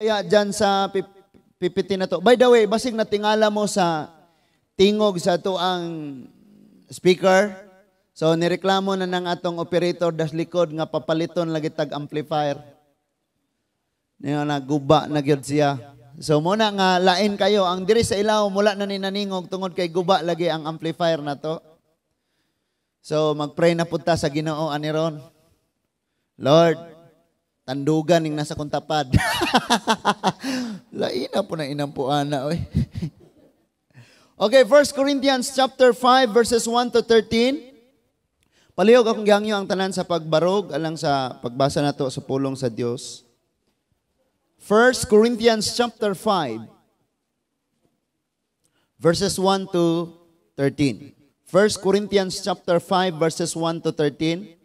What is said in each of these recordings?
Kaya dyan sa PPT na to. By the way, basig natingala mo sa tingog sa ato ang speaker. So nireklamo na ng atong operator das likod nga papaliton lagi tag amplifier. Niya na guba na gyud siya. So muna nga lain kayo ang diri sa ilaw, mula na ni naningog tungod kay guba lagi ang amplifier na to. So magpray na pud ta sa Ginoo ani ron. Lord, tandugan ning nasa kong tapad. Lain na po na inampuan na, oy. Okay, 1 Corinthians chapter 5 verses 1 to 13. Palihog akong gihangyo ang tanan sa pagbarog alang sa pagbasa nato sa pulong sa Dios. 1 Corinthians chapter 5 verses 1 to 13. 1 Corinthians chapter 5 verses 1 to 13.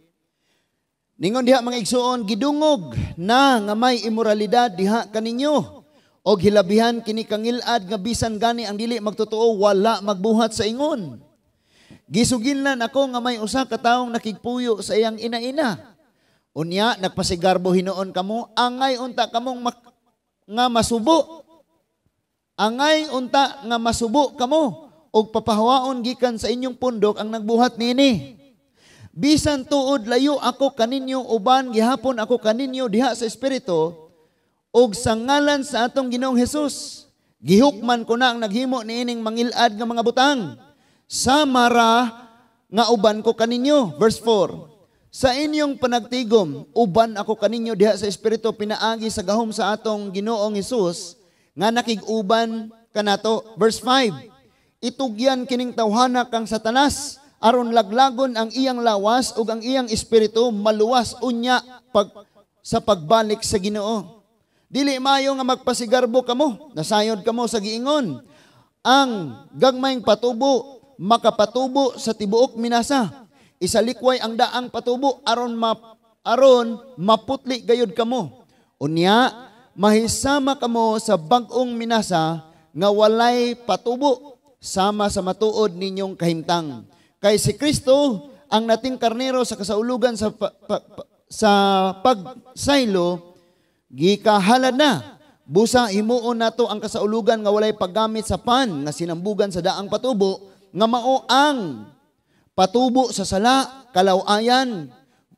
Ningon diha, mga igsuon, gidungog na nga may imoralidad diha kaninyo. Og hilabihan kini kangilad nga bisan gani ang dili magtotoo wala magbuhat sa ingon. Gisugilan ako nga may usa ka taong nakigpuyo sa iyang ina-ina. Unya nagpasigarbo hinuon kamo, angay unta kamong nga masubo. Angay unta nga masubo kamo og papahawaon gikan sa inyong pundok ang nagbuhat niini. Bisan tuod layo ako kaninyo, uban gihapon ako kaninyo diha sa espiritu og sa ngalan sa atong Ginoong Hesus. Gihukman ko na ang naghimo niining mangilad nga mga butang. Samara nga uban ko kaninyo. Verse 4. Sa inyong panagtigom, uban ako kaninyo diha sa espiritu pinaagi sa gahom sa atong Ginoong Hesus nga nakig-uban kanato. Verse 5. Itugyan kining tawhana kang Satanas aron laglagon ang iyang lawas ug ang iyang espiritu maluwas unya sa pagbalik sa Ginoo. Dili maayo nga magpasigarbo kamo, nasayod kamo sa giingon. Ang gagmayng patubo makapatubo sa tibuok minasa. Isalikway ang daang patubo aron maputli gayud kamo. Unya mahisama kamo sa bag-ong minasa nga walay patubo sama sa matuod ninyong kahimtang. Kay si Kristo ang nating karnero sa kasaulugan sa pagsaylo gikahalad na. Busa himuon nato ang kasaulugan nga walay paggamit sa pan nga sinambugan sa daang patubo nga mao ang patubo sa sala, kalawayan,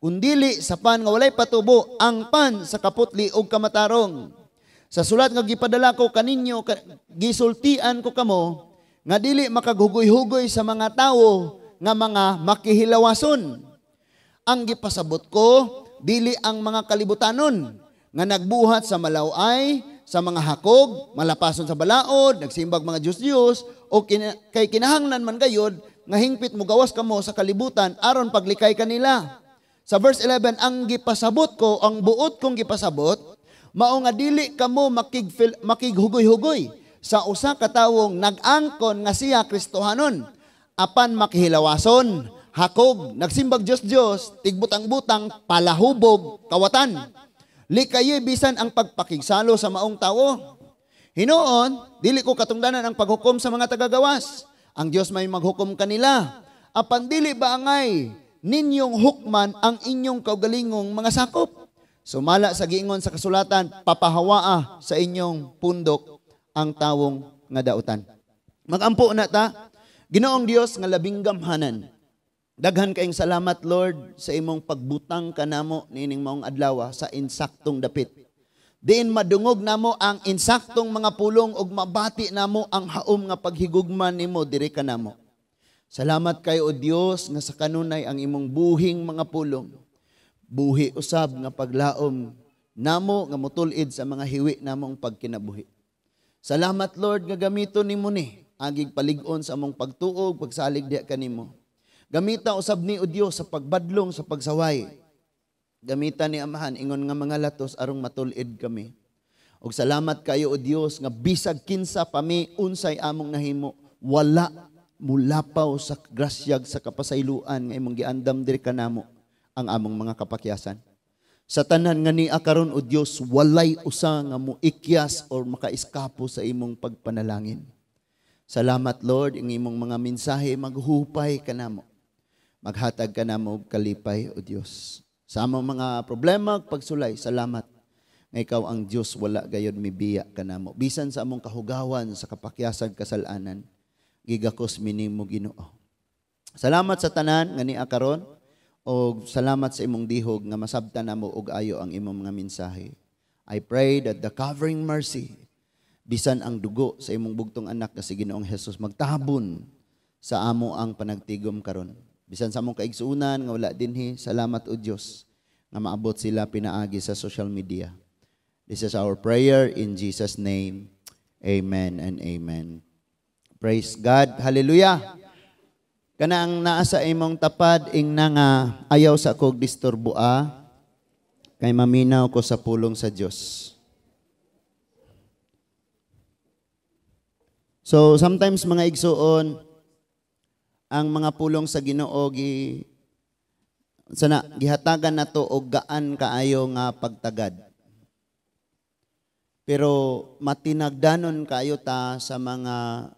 kundili sa pan nga walay patubo, ang pan sa kaputli ug kamatarong. Sa sulat nga gipadala ko kaninyo, gisultian ko kamo nga dili makaghugoy-hugoy sa mga tawo nga mga makihilawason. Ang gipasabot ko, dili ang mga kalibutanon nga nagbuhat sa malaway, sa mga hakog, malapason sa balaod, nagsimbag mga Diyos-Diyos, o kay kinahanglan man gayod nga hingpit mo gawas kamo sa kalibutan aron paglikay kanila. Sa verse 11, ang gipasabot ko, ang buot kong gipasabot, mao nga dili kamo makighugoy-hugoy sa usa ka tawong nag-angkon nga siya Kristohanon, apan makihilawason, hakog, nagsimbag Diyos-Diyos, tigbutang-butang, palahubog, kawatan. Likaye bisan ang pagpakigsalo sa maong tawo. Hinuon, dili ko katungdanan ang paghukom sa mga tagagawas. Ang Dios may maghukom kanila. Apan dili ba angay ninyong hukman ang inyong kaugalingong mga sakop? Sumala sa giingon sa kasulatan, papahawaa sa inyong pundok ang tawong nga dautan. Magampo na ta, Ginoong Dios nga labing gamhanan. Daghan kayong salamat, Lord, sa imong pagbutang kanamo niining maong adlaw sa insaktong dapit. Diin madungog namo ang insaktong mga pulong ug mabati namo ang haom nga paghigugma nimo diri kanamo. Salamat kayo, O Dios, nga sa kanunay ang imong buhing mga pulong. Buhi usab nga paglaom namo nga motul-id sa mga hiwi namong pagkinabuhi. Salamat, Lord, nga gamiton nimo ni agig palig-on sa among pagtuog, pagsalig diha kanimo. Gamita usab ni, O Dios, sa pagbadlong, sa pagsaway. Gamita ni, Amahan, ingon nga mga latos arong matul-id kami. Og salamat kayo, O Dios, nga bisag kinsa pa mi unsay among nahimo, wala mulapaw sa grasyag sa kapasayloan nga imong giandam diri kanamo ang among mga kapakyasan. Sa tanan nga niya karon, O Dios, walay usa nga moikyas or makaiskapo sa imong pagpanalangin. Salamat, Lord, ang imong mga mensahe maghupay kanamo. Maghatag ka namo og kalipay, O Dios. Sa among mga problema, pagsulay, salamat. Nga ikaw ang Dios, wala gayod mibiya kanamo. Bisan sa among kahugawan sa kapakyasag kasalanan, gigakos minimo, Ginoo. Salamat sa tanan nga nia karon og salamat sa imong dihog nga masabtan namo og ayo ang imong mga mensahe. I pray that the covering mercy, bisan ang dugo sa imong bugtong anak nga si Ginoong Jesus, magtabon sa amo ang panagtigom karon. Bisan sa among kaigsuonan nga wala dinhi, salamat o Dios nga maabot sila pinaagi sa social media. This is our prayer in Jesus' name. Amen and amen. Praise God. Hallelujah. Kana ang naa sa imong tapad, ingna nga ayaw sa kog disturboa kay maminaw ko sa pulong sa Dios. So sometimes, mga igsuon, ang mga pulong sa Ginoo gi sana gihatagan nato og gaan kaayo nga pagtagad. Pero matinagdanon kaayo ta sa mga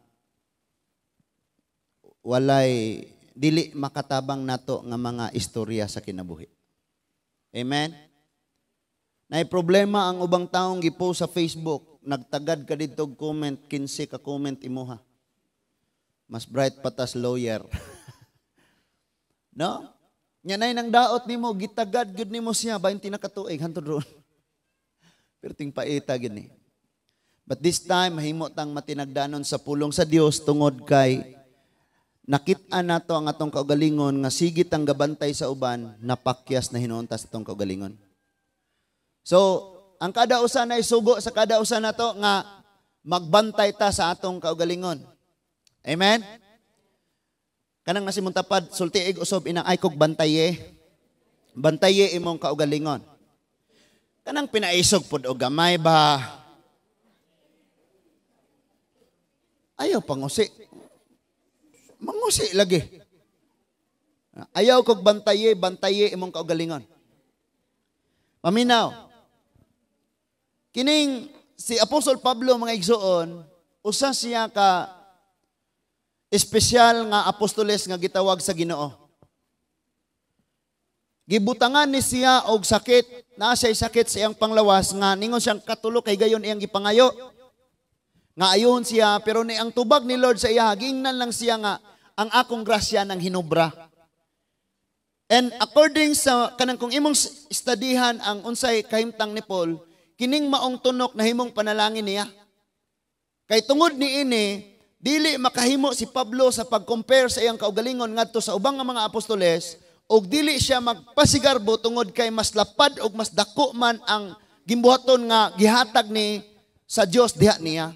walay dili makatabang nato nga mga istorya sa kinabuhi. Amen? Nay problema ang ubang taong gipost sa Facebook, nagtagad ka didto og comment, 15 ka comment imuha. Mas bright pa tas lawyer. No? Nya nay nang daot nimo, gitagad gyud nimo siya 20 na ka tuig hantod ron. Pero ting paita gyud ni. But this time mahimo tang matinagdanon sa pulong sa Dios tungod kay nakit-an nato ang atong kaugalingon nga sige tang gabantay sa uban, napakyas na hinuon ta sa atong kaugalingon. So, ang kada usa na isugo sa kada usa nato nga magbantay ta sa atong kaugalingon. Amen? Kanang nasa imong tapad, sultiig usob inang ay kog bantaye. Bantaye imong kaugalingon. Kanang pinaisog pod og gamay ba? Ayaw pangusi. Mangusi lagi. Ayaw kog bantaye, bantaye imong kaugalingon. Paminaw. Kining si Apostol Pablo, mga igsoon, usa siya ka espesyal nga apostoles nga gitawag sa Ginoo. Gibutangan ni siya og sakit, naa siya'y sakit sa iyang panglawas nga ningon siyang katulo kay gayon iyang gipangayo. Nga ayon siya, pero ni ang tubag ni Lord sa iya, giingnan lang siya nga ang akong grasya nang hinubra. And according sa kanang kung imong studihan ang unsay kahimtang ni Paul, kining maong tunok na himong panalangin niya. Kay tungod ni ini, dili makahimo si Pablo sa pag-compare sa iyang kaugalingon ngadto sa ubang nga mga apostoles, ug dili siya magpasigarbo tungod kay mas lapad ug mas dako man ang gimbuhaton nga gihatag ni sa Dios diha niya.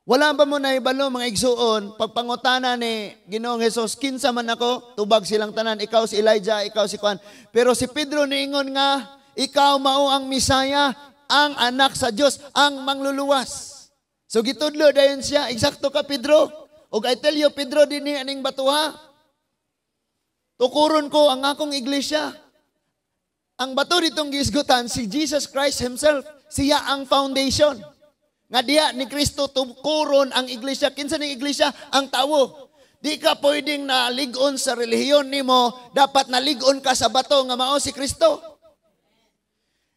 Wala ba mo nahibalo, mga igsuon, pagpangutana ni Ginoong Hesus, "Kinsa man ako?" Tubag silang tanan, "Ikaw si Elijah, ikaw si Juan." Pero si Pedro niingon nga, "Ikaw mao ang Misaya, ang anak sa Dios, ang mangluluwas." So gitudlo dayon siya, "Eksakto ka, Pedro. Ug I tell you, Pedro, dinhi aning batuha, tukuron ko ang akong iglesia." Ang bato ditong gihisgutan si Jesus Christ himself. Siya ang foundation. Nga diha ni Kristo tukuron ang iglesia. Kinsa ning iglesia? Ang tawo. Di ka pwedeng nalig-on sa relihiyon nimo, dapat nalig-on ka sa bato nga mao si Kristo.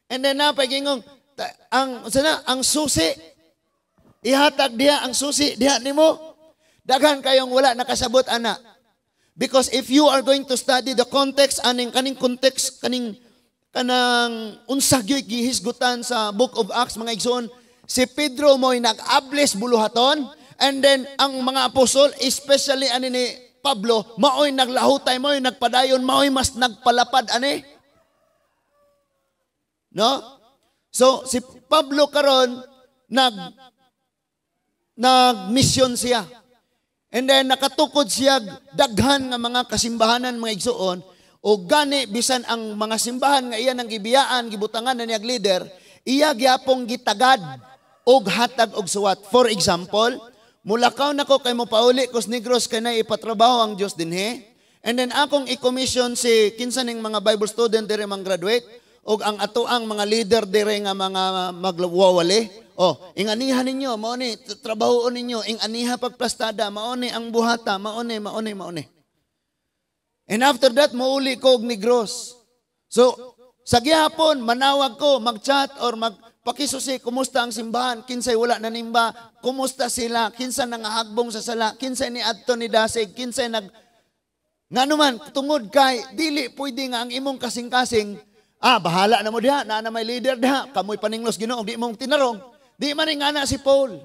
And then na pagingong ang sana ang susi ihatag diha, ang susi diha nimo. Daghan kayong wala nakasabot ana. Because if you are going to study the context aning kaning context kaning kanang unsa gyud gihisgutan sa Book of Acts, mga igsoon, si Pedro mo'y nag-ables buluhaton, and then ang mga apostol, especially ani ni Pablo, maoy naglahutay, maoy nagpadayon, maoy mas nagpalapad ani. No? So si Pablo karon nag nag-mission siya. And then nakatukod siya daghan nga mga kasimbahanan, mga igsoon, o gani bisan ang mga simbahan nga iya nang gibiyaan, gibutangan na niyag leader, iya gyapong gitagad og hatag og suwat. For example, mulakaw nako kay mo pauli kos Negros kay nay ipatrabaho ang Dios dinhi. And then akong i-commission si kinsa ning mga Bible student dire mang graduate og ang ato ang mga leader dire nga mga magwawali. Oh, inganihan ninyo, mao ni trabahoon ninyo, inganiha pagplastada, mao ni ang buhata, mao ni, mao ni, mao ni. And after that, mauli ko og Negros. So, Sa gihapon, manawag ko, mag-chat or magpakisusi, kumusta ang simbahan, kinsay wala na nimba, kumusta sila, kinsa nangahagbong sa sala, kinsay ni adto ni dasig, kinsay nag. Nga naman, tungod kay, dili pwede nga ang imong kasing-kasing, bahala na mo diha, naa na may leader diha, kamoy paninglos Ginoo, di mong tinarong. Di man nga na si Paul.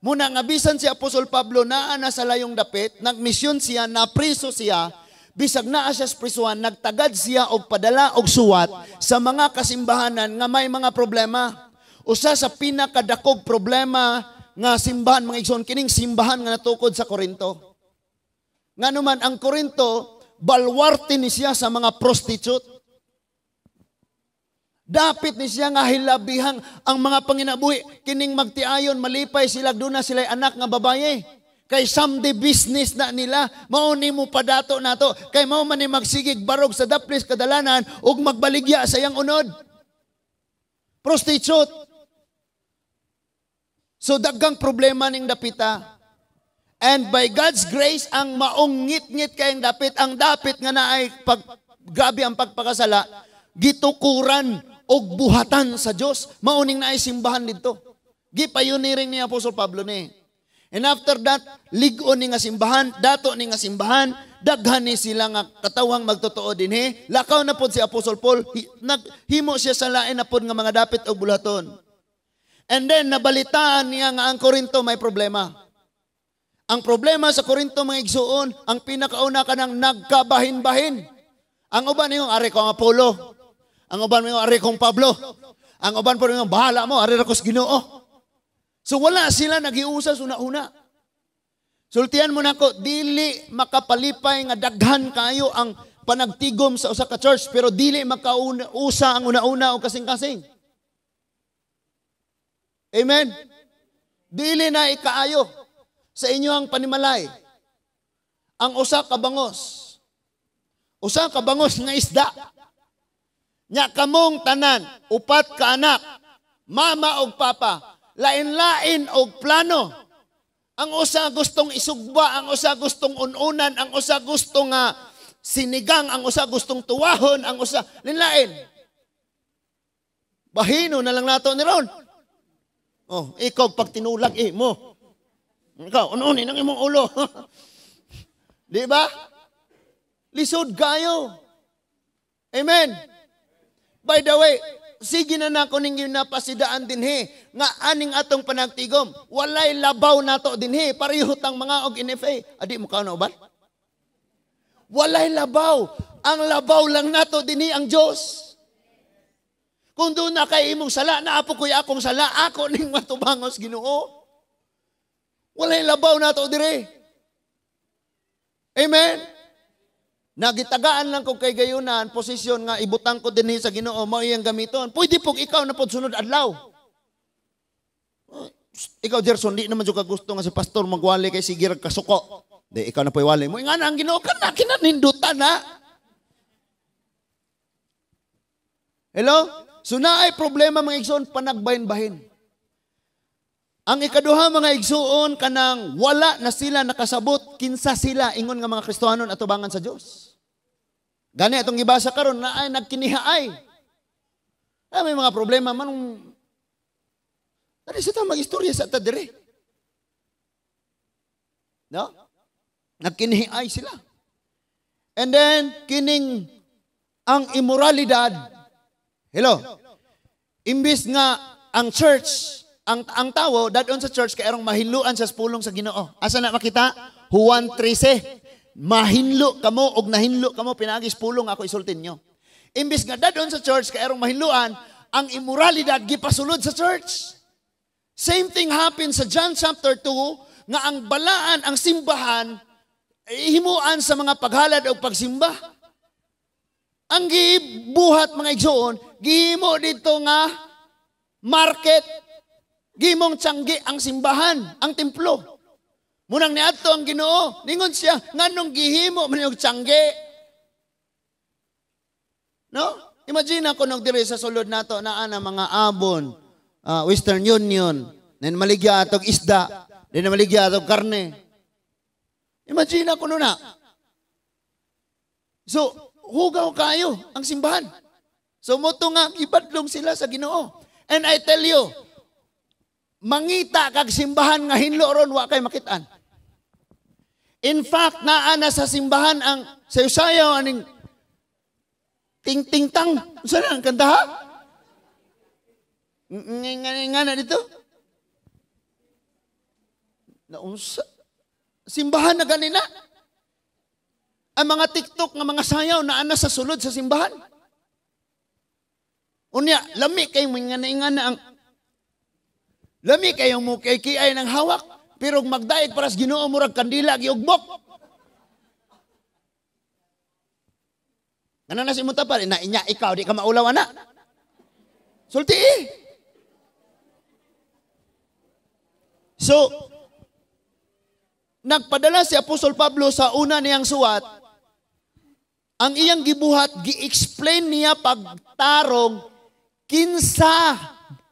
Muna nga bisan si Apostol Pablo naa na sa layong dapit, nagmisyon siya, napriso siya, bisag naa siya sa prisuhan, nagtagad siya og padala og suwat sa mga kasimbahanan nga may mga problema. Usa sa pinakadakog problema nga simbahan, mga igsoon, kining simbahan nga natukod sa Korinto. Nga naman, ang Korinto, balwarte ni siya sa mga prostitute. Dapit ni siya nga hilabihang ang mga panginabuhi. Kining magtiayon, malipay sila, doon na sila anak nga babaye. Kay someday business na nila, mao ni mo padato nato. Kay mao man ni magsigig barog sa daplis kadalanan ug magbaligya sa iyang unod. Prostitute. So daghang problema ning dapita. And by God's grace, ang maong ngit-ngit kayong dapit, ang dapit nga naay pag, grabe ang pagpakasala, gitukuran og buhatan sa Dios. Mauning naay simbahan didto. Gipioneering ni Apostol Pablo ni. And after that, lig-on ni nga simbahan, dato ni nga simbahan, daghan ni sila nga katawhang magtotoo dinhi. Lakaw na pod si Apostol Paul, naghimo siya sa lain na pod nga mga dapit og bulaton. And then nabalitaan niya nga ang Korinto may problema. Ang problema sa Korinto, mga igsuon, ang pinakauna kanang nagkabahin-bahin. Ang uban ningon, "Ari ko ang Apollo." Ang uban ningon, "Ari kong Pablo." Ang uban po ningon, "Bahala mo, ari ra ko sa Ginoo." So wala sila nagiusa sa una-una. Sultian mo nako, dili makapalipay nga daghan kayo ang panagtigom sa usa ka church, pero dili makausa ang una-una o kasing-kasing. Amen? Dili na ikaayo sa inyo ang panimalay. Ang usa ka bangos. Usa ka bangos nga isda. Nya kamong tanan, upat ka anak, mama og papa, lain-lain og plano. Ang usa gustong isugba, ang usa gustong ununan, ang usa gusto nga sinigang, ang usa gustong tuwahon, ang usa lain-lain. Bahino na lang nato ni Ron. Oh, ikaw pag tinulag eh mo. Ikaw, ununin ang imong ulo. Di ba? Lisod kayo. Amen. By the way, sige na nako ning ginapasidaan dinhi nga aning atong panagtigom, walay labaw nato dinhi, pareho tang mga og NFA. Adi mo ka ba? Walay labaw. Ang labaw lang nato dinhi ang Dios. Kung doon na kay imong sala, naapo ko'y akong sala, ako ning matubangos Ginoo. Walay labaw nato dire. Amen. Nagitagaan lang ko kay gayunan, posisyon nga ibutang ko dinhi sa Ginoo, mao iyang gamiton. Pwede pug ikaw na pod sunod adlaw. Ikaw, Gerson, di naman jud ka gusto nga si pastor magwali kay sige rag kasuko. Di ikaw na po'y wali mo. Nga na ang Ginoo kana kinanindutan na. Hello? So naay problema, mga igsoon, panagbahin-bahin. Ang ikaduha, mga igsoon, kanang wala na sila nakasabot kinsa sila ingon nga mga Kristohanon atubangan sa Dios. Gani atong gibasa karon na ay nagkinihaay. Ay, may mga problema man. Dali sa ta magistorya sa ta dire. No? Nagkinihaay sila. And then kining ang immoralidad. Hello. Imbis nga ang church, ang tawo dadon sa church kay arong mahinluan sa pulong sa Ginoo. Asa na makita? Juan 13. Mahinlo kamo og nahinlo kamo pinaagi sa pulong ako isultin nyo. Imbis nga dadon sa church kay arong mahinluan, ang immoralidad gipasulod sa church. Same thing happened sa John chapter 2 nga ang balaan ang simbahan himuan sa mga paghalad o pagsimba. Ang gibuhat, mga igsoon, gihimo dito nga market, gimong tiyanggi ang simbahan, ang templo. Munang niadto ang Ginoo, ningon siya, nganong gihimo man og tiyanggi? No? Imagine ako nung diri sa sulod nato naa na mga abon, Western Union, then maligya atog isda, then maligya atog karne. Imagine ako na. So, hugaw kayo ang simbahan. So mao to nga gibadlong sila sa Ginoo. And I tell you, mangita kag simbahan nga hinlo ron, wa kay makitaan. In fact, naa na sa simbahan ang sayo-sayaw aning ting ting tang. Unsa na ang kanta ha? Nga nga na dito. Naunsa? Simbahan na ganina. Ang mga TikTok nga mga sayaw naa na sa sulod sa simbahan. Unya, lami kay mga na ang lami kayo mo kay kiay ng hawak, pero magdaig para sa Ginoo murag kandila giugbok. Ano na si imong tapal? Na inya ikaw di ka maulaw ana. Sulti eh. So, nagpadala si Apostol Pablo sa una niyang suwat, ang iyang gibuhat, gi-explain niya pagtarong kinsa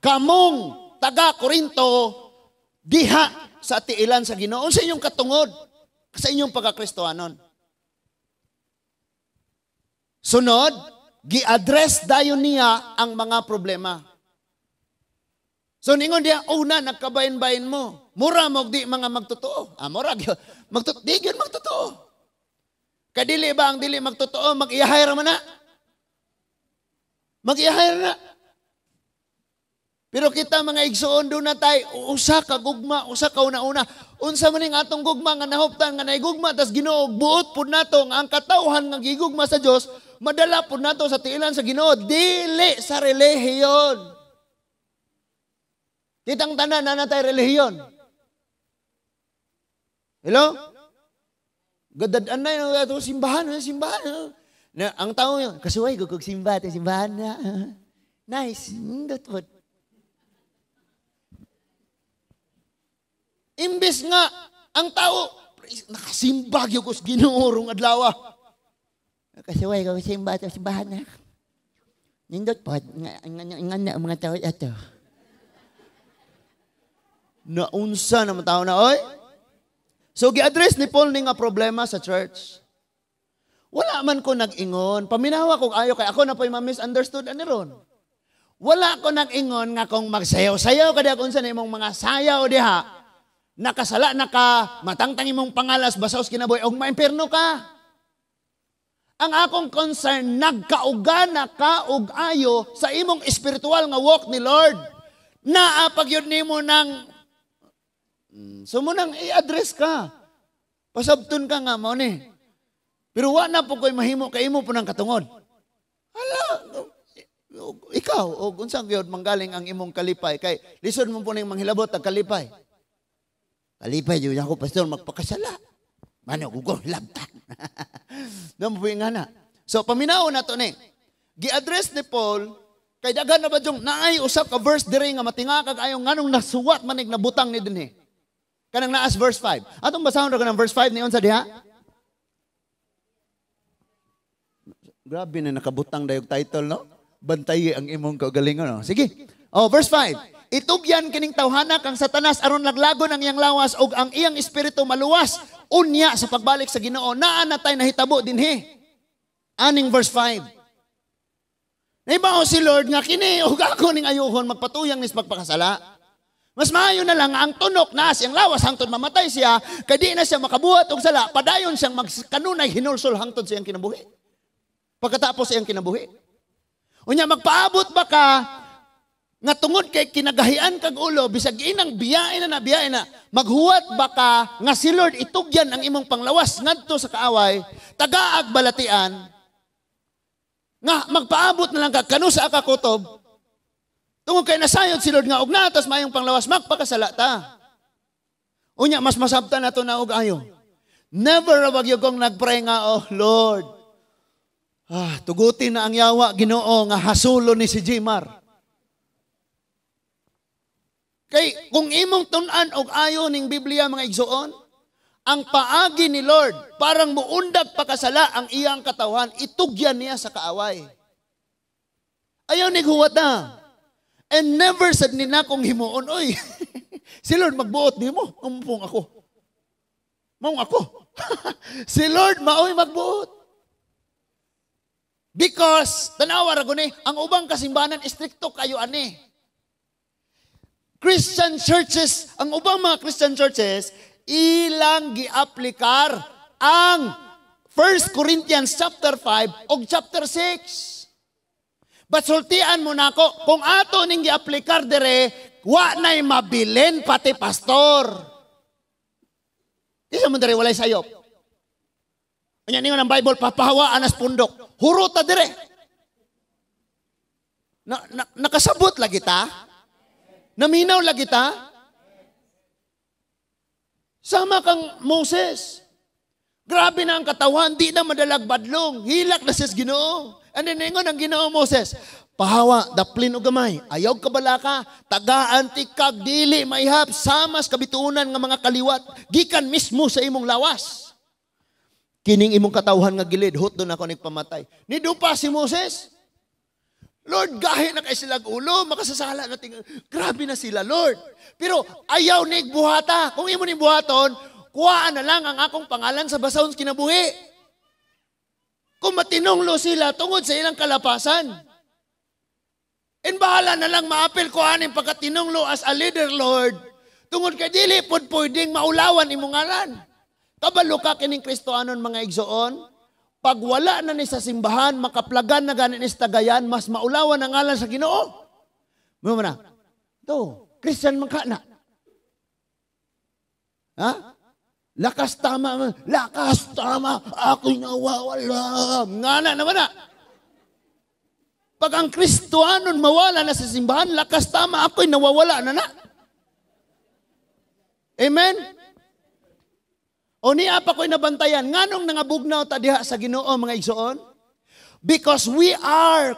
kamong taga Korinto diha sa tiilan sa Ginoo, sa inyong katungod, sa inyong pagkakristohanon. Sunod, gi-address dayon niya ang mga problema. So ningon diya, una, nagkabayin-bayin mo. Mura mo di mga magtotoo. Ah, mura, di gyud magtotoo. Kadili ba ang dili magtotoo, mag-iyahay ra man na. Mag-iyahay ra na. Pero kita mga igsoon, doon na tayo, usa ka gugma, usa ka una-una. Unsa man ning atong gugma nga nahuptan, nga naigugma, tas Ginoo, buot pud nato nga ang katawhan nga gigugma sa Dios, madala pud nato sa tiilan sa Ginoo, dili sa relihiyon. Kitang tanan na natay relihiyon. Hello? Gadad-an na yun, ato simbahan, simbahan. Na, ang tao yun, kasuway, gugug simba, simbahan na. Nice, good. Imbes nga, ang tao, nakasimba gyud ko sa Ginoo rong adlaw. Kasuway, gugug simba, simbahan na. Nindot po, nga nga mga tao ato. Naunsa naman tao na, oy. So, gi-address ni Paul ni nga problema sa church. Wala man ko nag-ingon. Paminawa kung ayo kay ako na po'y ma-misunderstood ani ron. Wala ko nag-ingon nga kung magsayaw-sayaw ka diha kung unsa na imong mga sayaw diha, nakasala na ka, matangtang imong pangalas, basaw sa kinabuhi, og maimpierno ka. Ang akong concern, nagkaugana ka og ayo sa imong espiritual nga walk ni Lord. Naa pag yun nimo nang so mo nang i-address ka. Pasabton ka nga mao ni. Pero wa na po ko'y mahimo kay imo po ng katungod. Hala, ikaw og unsa gyud manggaling ang imong kalipay kay lisod mo po ning manghilabot ang kalipay. Kalipay jud ako pastor magpakasala. Mano gugong labtan. Damo po nga na. So paminaw na to ni. Gi-address ni Paul kay daghan na ba jung naay usa ka verse diri nga matinga kag ayo nganong nasuwat manig nabutang ni dinhi. Kanang naas verse 5. Atong basahon ra kanang verse 5 ni unsa diha? Grabe na nakabutang dayog title, no? Bantayi ang imong kaugalingon, no? Sige. Oh, verse 5. Itugyan kining tawhana kang Satanas aron laglagon ang iyang lawas ug ang iyang espiritu maluwas unya sa pagbalik sa Ginoo. Naa na tay nahitabo dinhi. Aning verse 5. Naibaw si Lord nga kini ug ako ning ayuhon magpatuyang nis pagpakasala. Mas maayo na lang ang tunok na siyang lawas hangtod mamatay siya, kay di na siya makabuhat og sala, padayon siyang magkanunay hinulsol hangtod sa iyang kinabuhi. Pagkatapos iyang kinabuhi. Unya magpaabot ba ka nga tungod kay kinagahian kag ulo, bisag inang biyain na biyain na, maghuwat ba ka nga si Lord itugyan ang imong panglawas ngadto sa kaaway, tagaag balatian, nga magpaabot na lang ka kanu sa kakutob, tungod kay nasayod si Lord nga og naatas mayong panglawas, magpakasala ta. Unya, mas masabtan na to na og ayo. Never ra gyud kong nagpray nga, oh Lord, tugutin na ang yawa Ginoo nga hasulo ni si Jimar. Kay kung imong tun-an og ayo ning Biblia mga igsoon, ang paagi ni Lord parang muundag pakasala ang iyang katawhan, itugyan niya sa kaaway. Ayaw ni huwat na. And never sad ni na kong himuon, oy. Si Lord magbuot nimo, umpong ako. Maong ako. Si Lord maoy magbuot. Because, tanawa ra guni, ang ubang kasimbahanan, istrikto kayo ani. Christian churches, ang ubang mga Christian churches, ilang giaplikar ang 1 Corinthians chapter 5 og chapter 6. But sultian mo nako, kung ato ning giaplikar dire, wa na'y mabilin pati pastor. Di sa mo dire walay sayop. Unya ningon ang Bible, papahawaan as pundok. Huruta dire. Na, nakasabot lagi ta? Naminaw lagi ta? Sama kang Moses. Grabe na ang katawan, di na madalag badlong. Hilak na siya sa Ginoo. And then ningon ang Ginoo, "Moses, pahawa, daplin og gamay. Ayaw kabalaka, tagaan tikag, dili maihap, samas kabituonan nga mga kaliwat, gikan mismo sa imong lawas. Kining imong katawhan nga gilid, hutdon ako nagpamatay." Nidupa si Moses. "Lord, gahi na kay sila ulo, makasasala na ting. Grabe na sila, Lord." Pero ayaw nig buhata. Kung imo ni buhaton, kuhaan na lang ang akong pangalan sa basahon kinabuhi. Kung matinonglo sila tungod sa ilang kalapasan. And bahala na lang maapil ko aning pagkatinonglo as a leader, Lord. Tungod kay dili pod pwedeng maulawan imong ngalan. Kabalo ka kining Kristohanon, mga igsoon, pag wala na ni sa simbahan, makaplagan na gani ni sa tagayan, mas maulawan ang ngalan sa Ginoo. Mo na. To, Christian man ka na. Ha? Lakas tama, ako'y nawawala. Ngana naman na. Pag ang Kristohanon mawala na sa simbahan, lakas tama, ako'y nawawala na na. Amen? O niya pa ko'y nabantayan, nganong nangabugnaw ta diha sa Ginoo, mga igsoon? Because we are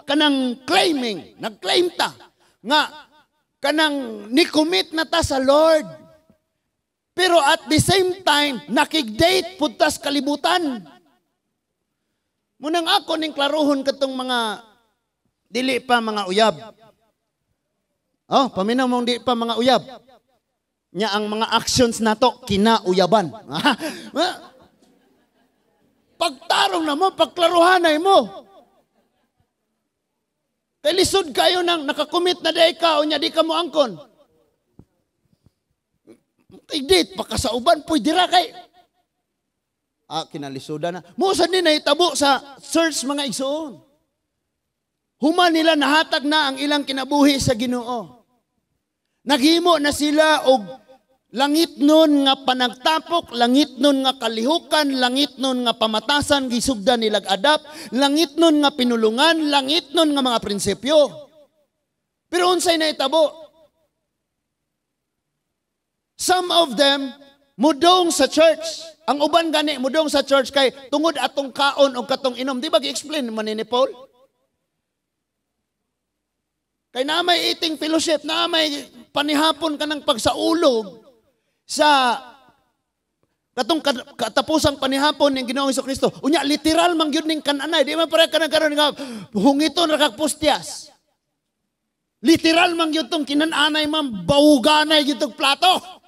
kanang claiming, nag-claim ta, nga kanang ni-commit na ta sa Lord. Pero at the same time, nakig-date pud tas kalibutan. Munang ako ning klaruhon katong mga dili pa mga uyab. Oh, paminaw mong di pa mga uyab. Nya ang mga actions nato kinauyaban. Pagtarong na mo, pagklaruhanay mo. Kay lisod kayo nang nakakomit na day ka o nya di ka mo angkon. Kay date pa ka sa uban, pwede ra kay. Ah, kinalisudan na. Musa ni nahitabo sa church, mga igsoon. Human nila nahatag na ang ilang kinabuhi sa Ginoo. Naghimo na sila og langit nun nga panagtapok, langit nun nga kalihukan, langit nun nga pamatasan, gisugdan nilag adapt, langit nun nga pinulungan, langit nun nga mga prinsipyo. Pero unsay nahitabo? Some of them mudong sa church. Ang uban gani mudong sa church kay tungod atong kaon o katong inom. Di ba gi-explain man ni Paul? Kay na may eating fellowship, na may panihapon ka ng pagsaulog sa katong katapusang panihapon ng Ginoong Kristo. Unya literal man gyud ning kananay, di man pare kanang karon nga hungiton ra kag pustyas. Literal man gyud tong kinananay man, bawuganay gyud tong plato.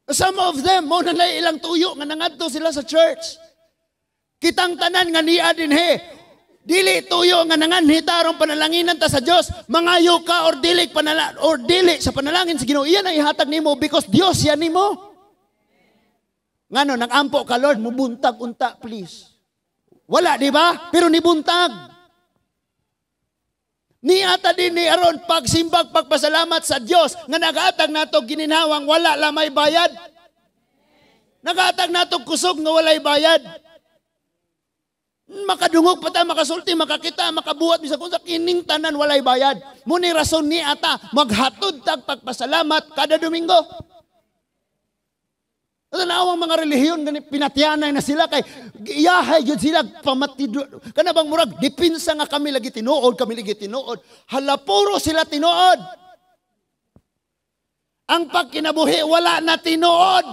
Some of them, mo na ilang tuyo nga nangadto sila sa church. Kitang tanan nga niya dinhi, dili tuyo nga nanganhi tarong panalanginan ta sa Dios, mangayo ka or dili panala or dili sa panalangin sa Ginoo, iyan ang ihatag nimo because Dios yan nimo. Ngano nag-ampo ka, "Lord, mubuntag unta please." Wala, di ba? Pero nibuntag. Niata din ni aron pagsimbag pagpasalamat sa Dios nga nagaatag nato gininhawang wala lamay bayad. Nagaatag nato kusog nga walay bayad. Makadungog pa ta, makasulti, makakita, makabuhat, bisag unsa, kining tanan walay bayad. Muni rason ni ata maghatod tag pagpasalamat kada Domingo. Tanawang mga relihiyon gani pinatyanay na sila kay iyahay gyud sila pamatido. Kana bang murag depensa nga kami lagi tinuod, kami lagi tinuod. Hala, puro sila tinuod. Ang pagkinabuhi wala na tinuod.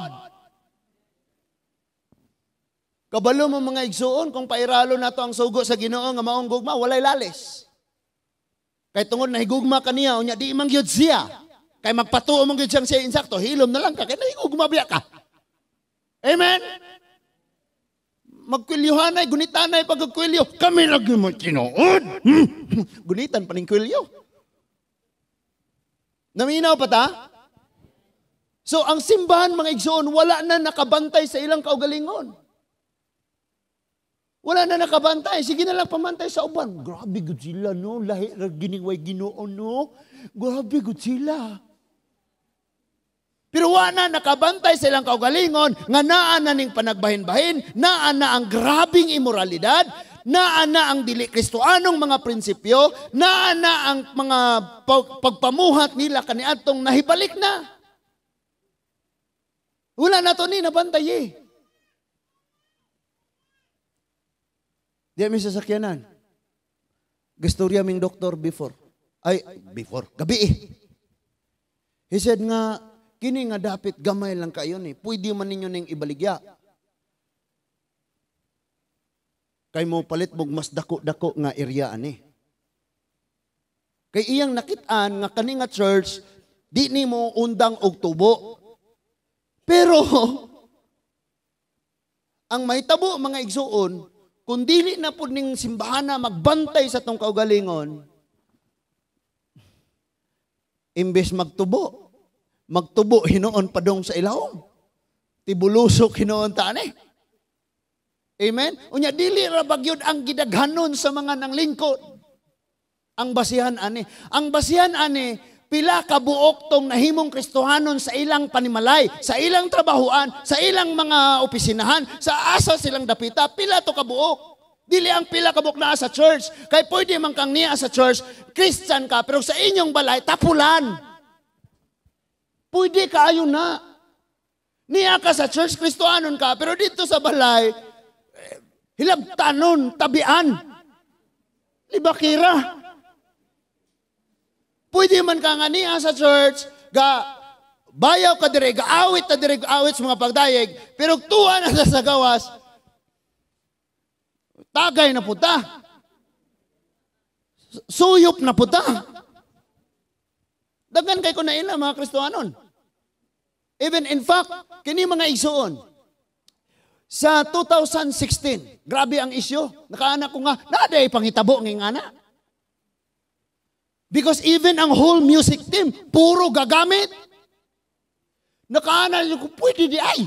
Kabalo mo, mga igsuon, kung pairalo nato ang sugo sa Ginoo nga maong gugma, walay lalis. Kay tungod nahigugma kaniya, unya di man gyud siya. Kay magpatuo man gyud siyang siya insakto, hilom na lang ka kay nahigugma biya ka. Amen. Magkwilyohanay, gunitanay pagkakwilyo. Kami lagi mo tinuod. Gunitan pa ning kwilyo. Naminaw pa ta? So, ang simbahan, mga igsoon, wala na nakabantay sa ilang kaugalingon. Wala na nakabantay. Sige na lang pamantay sa uban. Grabe gud sila, no? Lahi ra giniway Ginoo, no? Grabe gud sila. Pero wala na nakabantay sa ilang kaugalingon nga naa na ning panagbahin-bahin, naa na ang grabing imoralidad, naa na ang dili Kristoanong mga prinsipyo, naa na ang mga pagpamuhat nila kaniadtong nahibalik na. Wala na to ni nabantay eh. Di mi sasakyanan. Gastorya ming doktor before. Ay, before. Gabi eh. He said nga, kini nga dapit gamay lang kayo ni. Pwede man ninyo ning ibaligya. Kay mo palit mog mas dako-dako nga area ani. Kay iyang nakitaan nga kani nga church di nimo undang og tubo. Pero ang mahitabo, mga igsuon, kung dili na pud ning simbahan na magbantay sa tong kaugalingon, imbes magtubo, magtubo hinuon padong sa ilawom. Tibulusok hinuon ta ani. Amen? Unya dili ra bagyod ang gidaghanon sa mga nanglingkod. Ang basihan ani. Ang basihan ani, pila ka buok tong nahimong Kristohanon sa ilang panimalay, sa ilang trabahuan, sa ilang mga opisinahan, sa asa silang dapita, pila to kabuok. Dili ang pila kabuok naa sa church. Kay pwede man kang niya sa church, Christian ka, pero sa inyong balay, tapulan. Pwede kaayo na. Niya ka sa church, Kristohanon ka, pero dito sa balay, hilabtanon, tabian, libakira. Pwede man ka nga niya sa church, ga bayaw ka dire, gaawit ta dire, gaawit sa mga pagdayeg, pero tuwa na sa gawas, tagay na puta. Suyop na puta. Daghan kay ko na ila mga Kristohanon. Even in fact, kini mga igsuon, sa 2016, grabe ang isyu. Nakaanak ko nga, naaday pangitabo ng ingana. Because even ang whole music team, puro gagamit. Nakaana ko, pwede di ay.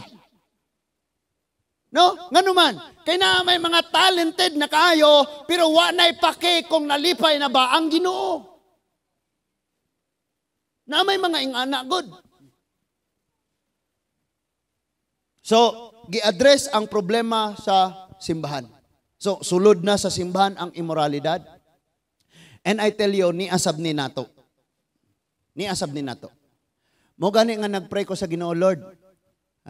No? Ngano man, kay na may mga talented na kaayo, pero wa na'y pake kung nalipay na ba ang Ginoo. Na may mga ingana, good. So, gi-address ang problema sa simbahan. So, sulod na sa simbahan ang imoralidad. And I tell you, niasab ni nato. Niasab ni nato. Mo gani nga nagpray ko sa Ginoo, Lord.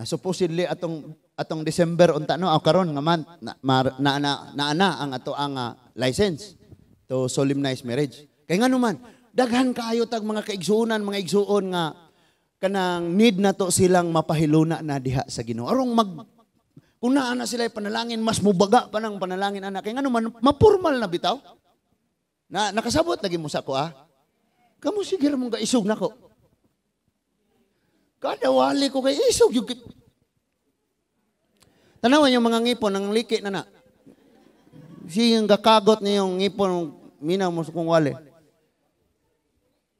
Supposedly atong December unta no, karon nga month na na, na ang ato ang license to solemnize marriage. Kay ngano man, daghan kaayo tag mga kaigsuonan, mga igsuon nga kanang need nato silang mapahiluna na diha sa Ginoo. Arong mag kung naa na sila panalangin, mas mubaga pa nang panalangin ana. Kay ngano man, mapurmal na bitaw. Na nakasabot lagi mo sa ko ah. Kamo sige ra mong gaisog nako. Kada wali ko kay isog yung Tanawan yung mga ngipon nang liki na na. Siyang gakagot niyong ngipon minaw mo sa kong wali.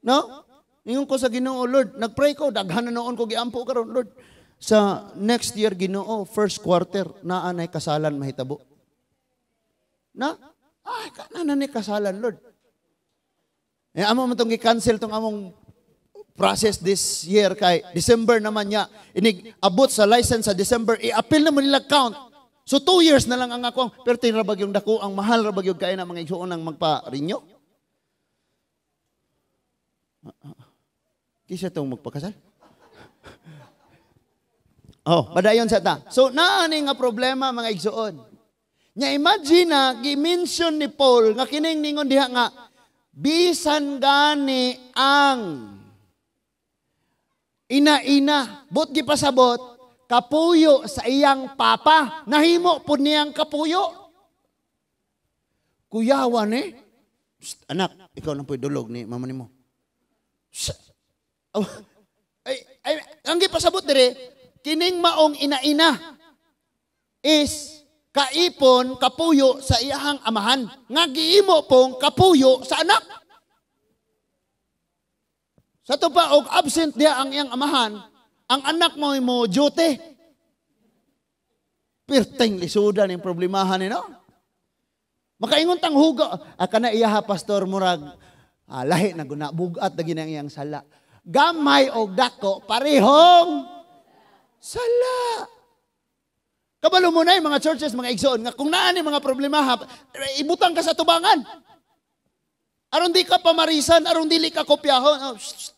No? Ingon ko sa Ginoo, Lord, nagpray ko, daghan na noon ko giampo karon, Lord. Sa next year Ginoo, first quarter naa nay kasalan mahitabo. Na? Ay, kana na ni kasalan, Lord. Eh, amo man tong gi-cancel tong among process this year kay December naman niya. Inig abot sa license sa December, i-appeal naman nila count. So 2 years na lang ang akong, pero tinrabag yung dako, ang mahal rabag yung kaya na mga igsuon ang magpa-renew. Kisa tong magpakasal. Oh, padayon sa ta. So naani nga problema mga igsuon. Nya imagine na gi-mention ni Paul nga kining ningon diha nga bisan gani ang ina-ina, but gipasabot kapuyo sa iyang papa, nahimo pud niyang kapuyo. Kuyawan eh. Psst, anak, ikaw lang po'y dulog ni mama nimo. Oh, ay, ay, ang gipasabot dire, kining maong ina-ina is Kaipon kapuyo sa iyahang amahan nga giimo pong kapuyo sa anak. Sa to pa og absent diha ang iyang amahan, ang anak mo mo duty. Pirteng lisudan yung problemahan ni no. Makaingon tang huga, kana iyaha pastor murag lahi na guna bugat na ginang iyang sala. Gamay og dako parehong sala. Kabalo mo na yung mga churches, mga igsoon, nga kung naan yung mga problema, ibutang ka sa tubangan. Aron di ka pamarisan, aron dili ka kopyahon. Oh, shh, shh.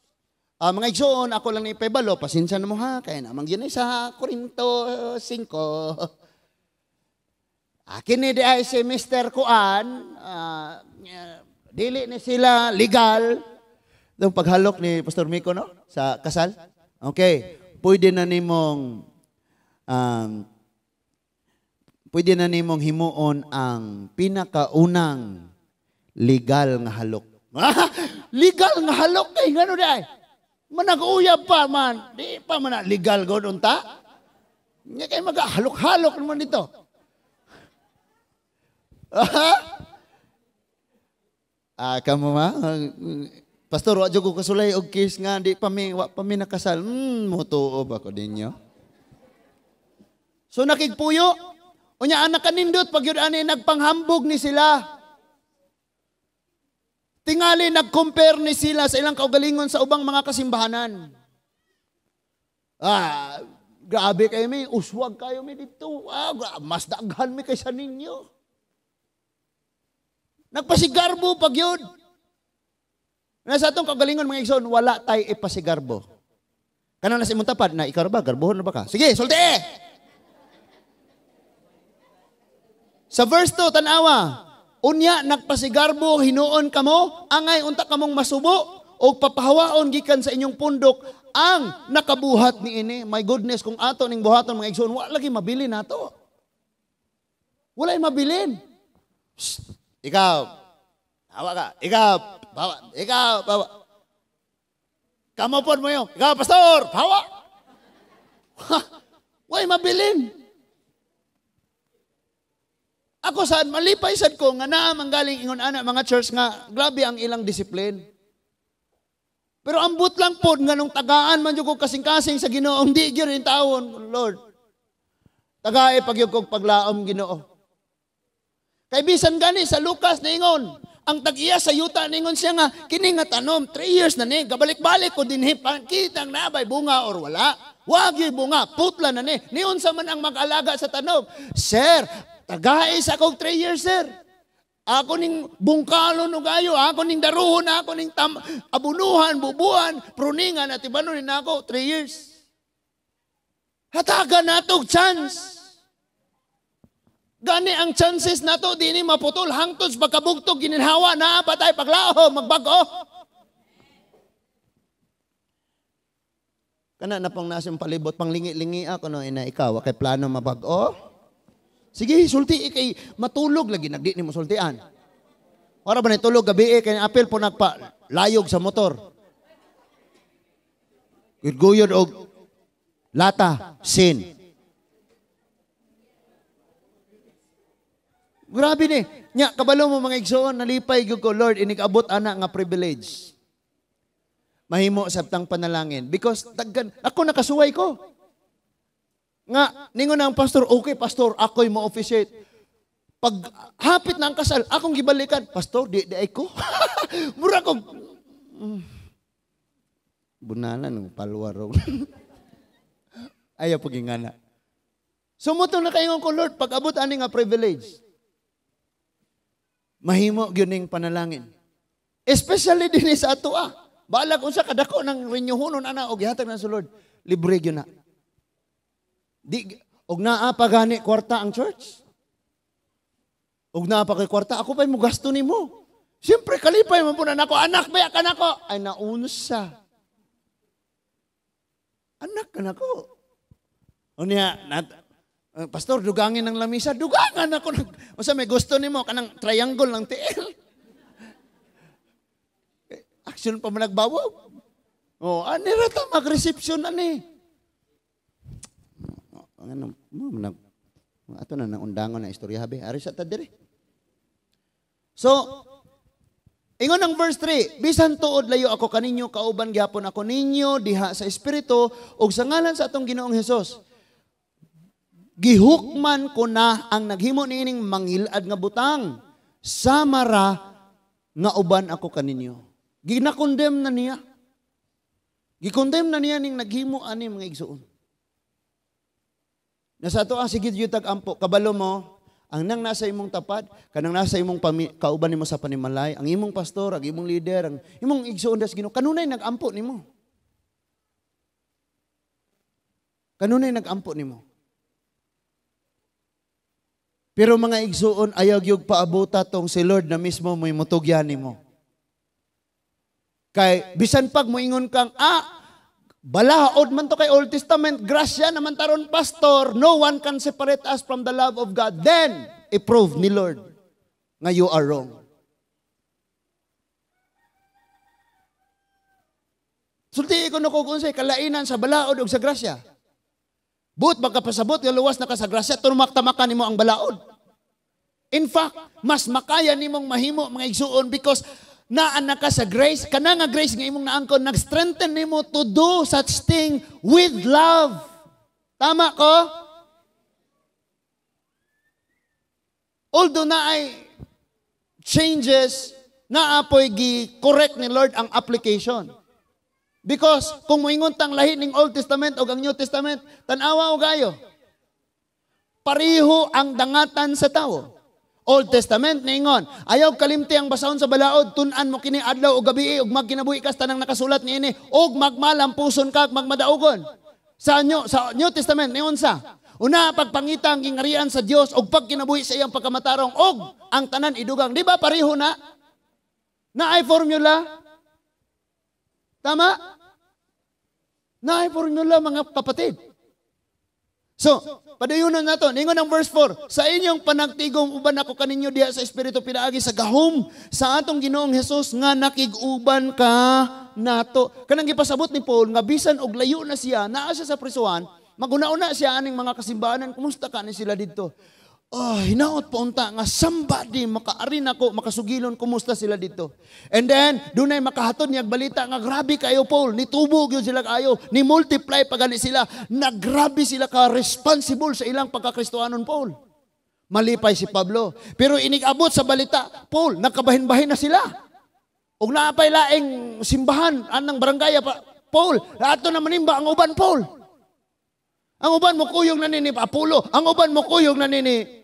Mga igsoon, ako lang ni Pebalo, pasensya na mo ha, kaya namang yun ay sa Korinto 5. Akin ni di ay si Mr. Kuan, dili ni sila legal. Itong paghalok ni Pastor Miko, no? Sa kasal. Okay, pwede na nimong himuon ang pinakaunang legal nga halok. Legal nga halok kay ngano di ay? Manag-uyab pa man. Di pa man legal god unta. Nya kay magahalok-halok naman dito. Kamo ma? Pastor, wa jud ko kasulay og kiss nga di pa mi wa pa mi nakasal. Motuo ba ko ninyo? So nakigpuyo. Unya anak kanindot pag yun ani nagpanghambog ni sila. Tingali nag-compare ni sila sa ilang kaugalingon sa ubang mga kasimbahanan. Grabe kayo mi, uswag kayo mi dito. Mas daghan mi kaysa ninyo. Nagpasigarbo pag yun. Nasa atong kaugalingon mga igsoon, wala tay ipasigarbo. Kanang nasa imong tapad na ikaw ba garbohon na ba ka? Sige, sulti. Sa verse 2, tanawa, unya nagpasigarbo hinuon kamo, angay unta kamong masubo o papahawaon gikan sa inyong pundok ang nakabuhat niini. My goodness, kung ato ning buhaton mga igsoon, wala lagi mabilin nato. Walay mabilin. Shh, ikaw, hawa ka. Ikaw, bawa. Ikaw, bawa. Kamo pod mo yun. Ikaw, pastor, bawa. Walay mabilin. Ako sad malipay sad ko nga naa manggaling ingon ana mga church nga grabe ang ilang discipline. Pero ambot lang pod nga nung tagaan man jud ko kasing-kasing sa Ginoo, di gyud rin tawon, Lord. Tagae pagyud kog paglaom Ginoo. Kay bisan gani sa Lucas niingon, ang tag-iya sa yuta niingon siya nga kini nga tanom 3 years na ni, gabalik-balik ko dinhi kitang nabay bunga or wala. Wa gyud bunga, putla na ni. Niunsa man ang mag-alaga sa tanom? Sir, tagay sa akong 3 years, sir. Ako ning bungkalon og ayo, ako ning daruhon, ako ning abunuhan, bubuhan, pruningan, at ibanon ni nako 3 years. Hatagan nato og chance. Gani ang chances nato dinhi maputol hangtod sa pagkabugtog gininhawa na pa tayo paglao magbag-o. Kana na pang nasing palibot panglingi-lingi ako no ina ikaw kay plano mabag-o. Sige, sulti kay matulog lagi nagdi nimo sultian. Ora ba ni tulog gabi kay apil po nagpa layog sa motor. Guyod og lata sin. Grabe ni. Nya kabalo mo mga igsoon nalipay gyud ko Lord inig-abot ana nga privilege. Mahimo sabtang panalangin because daghan ako nakasuway ko. Nga, ningon ang pastor, okay pastor, ako'y mo-officiate. Pag hapit na ang kasal, akong gibalikan, pastor, di ay ko. Mura ko, bunana nung palwaro. Ayaw pagingana. Sumutong na kayo ko, Lord, pag abot ani nga privilege. Mahimo gyud ning panalangin. Especially din sa ato ah. Balag unsa kadako ng renyuhonon ana og gihatag na sa Lord, libre gyud na. Di og naa pa gani kwarta ang church. Og naa pa kay kwarta, ako pa'y mo gasto nimo. Siyempre kalipay man pud nako, anak ba ka nako? Ay naunsa. Anak ka nako. Unya pastor dugangin ang lamisa, dugangan ako. Unsa may gusto nimo kanang triangle ng tiil. Action pa man nagbawog. Oh, ani ra ta mag-reception ani. Ano, Ato na nang undangon na istorya habi. Ari sa ta diri. So, ingon ang verse 3, "Bisan tuod layo ako kaninyo, kauban gyapon ako ninyo diha sa espiritu ug sa ngalan sa atong Ginoong Hesus. Gihukman ko na ang naghimo niining mangilad nga butang, samara nga uban ako kaninyo." Ginakondemn na niya. Gikondemn na niya ning naghimo ani, mga igsuon. Nasa ato ang sige yutag ampo, kabalo mo, ang nang nasa imong tapad, kanang nasa imong kauban nimo sa panimalay, ang imong pastor, ang imong leader, ang imong igsuon das Ginoo, kanunay nagampo nimo. Kanunay nagampo nimo. Pero mga igsuon, ayaw gyud paabuta tong si Lord na mismo mo'y mutugyan nimo. Kay bisan pag moingon kang balaod man to kay Old Testament, grasya naman taron pastor, no one can separate us from the love of God. Then, i-prove ni Lord nga you are wrong. Sulti ko na ko kung unsay kalainan sa balaod og sa grasya. But magkapasabot nga luwas na ka sa grasya, tumak-tamakan nimo ang balaod. In fact, mas makaya nimong mahimo, mga igsuon, because naan na ka sa grace, kana nga grace nga imong naangkon, nag-strengthen nimo to do such thing with love. Tama ko? Although na ay changes, naapoy gi-correct ni Lord ang application. Because kung moingon tang lahi ning Old Testament o ang New Testament, tan-awa og ayo. Pareho ang dangatan sa tawo. Old Testament niingon, ayaw kalimti ang basahon sa balaod, tun-an mo kini adlaw o gabi ug magkinabuhi ka sa tanang nakasulat niini ug magmalampuson ka ug magmadaugon. Sa New Testament niingon sa una pagpangita ang gingarian sa Dios ug pagkinabuhi sa iyang pagkamatarong ug ang tanan idugang. Di ba pareho na? Naay formula? Tama? Naay formula, mga kapatid. So, padayunan nato. Ningon ang verse 4, "Sa inyong panagtigom uban ako kaninyo diha sa espiritu pinaagi sa gahom sa atong Ginoong Hesus nga nakig-uban ka nato." Kanang gipasabot ni Paul nga bisan og layo na siya, naa siya sa prisuhan, maguna-una siya aning mga kasimbahanan, kumusta ka ni sila didto? Oh, hinaot pa unta nga somebody makaari nako, makasugilon kumusta sila dito. And then dunay makahatod niya balita nga grabe kayo Paul, nitubog yun sila kayo, ni multiply pa gani sila, nagrabe sila ka responsible sa ilang pagkakristohanon Paul. Malipay si Pablo. Pero inigabot sa balita, Paul, nagkabahin-bahin na sila. Ug naapay laing simbahan anang barangay pa Paul, ato na manimba ang uban Paul. Ang uban mo kuyog na nini Apollo, ang uban mo kuyog na nini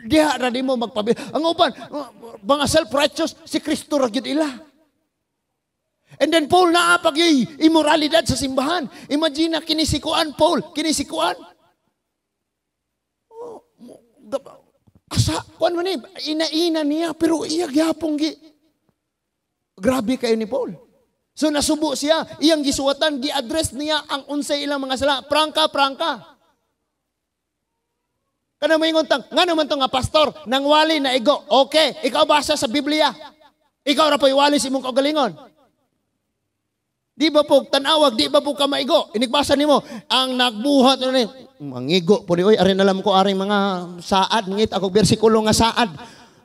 diha ra nimo magpabi. Ang uban mga self-righteous si Kristo ra gyud ila. And then Paul naa pag imoralidad sa simbahan. Imagine na kinisikuan Paul, kinisikuan. Oh, asa kuan man ni ina-ina niya pero iya gyapon gi. Grabe kayo ni Paul. So nasubo siya, iyang gisuwatan, gi-address niya ang unsay ilang mga sala. Prangka, prangka. Kana moingon tang, ngano man to nga pastor, nangwali na igo. Okay, ikaw basa sa Biblia. Ikaw ra po'y wali sa imong kaugalingon. Di ba po tan-awag, di ba po ka maigo? Inigbasa nimo ang nagbuhat ni mangigo po ni oy, arin alam ko aring mga saad, ngit ako bersikulo nga saad.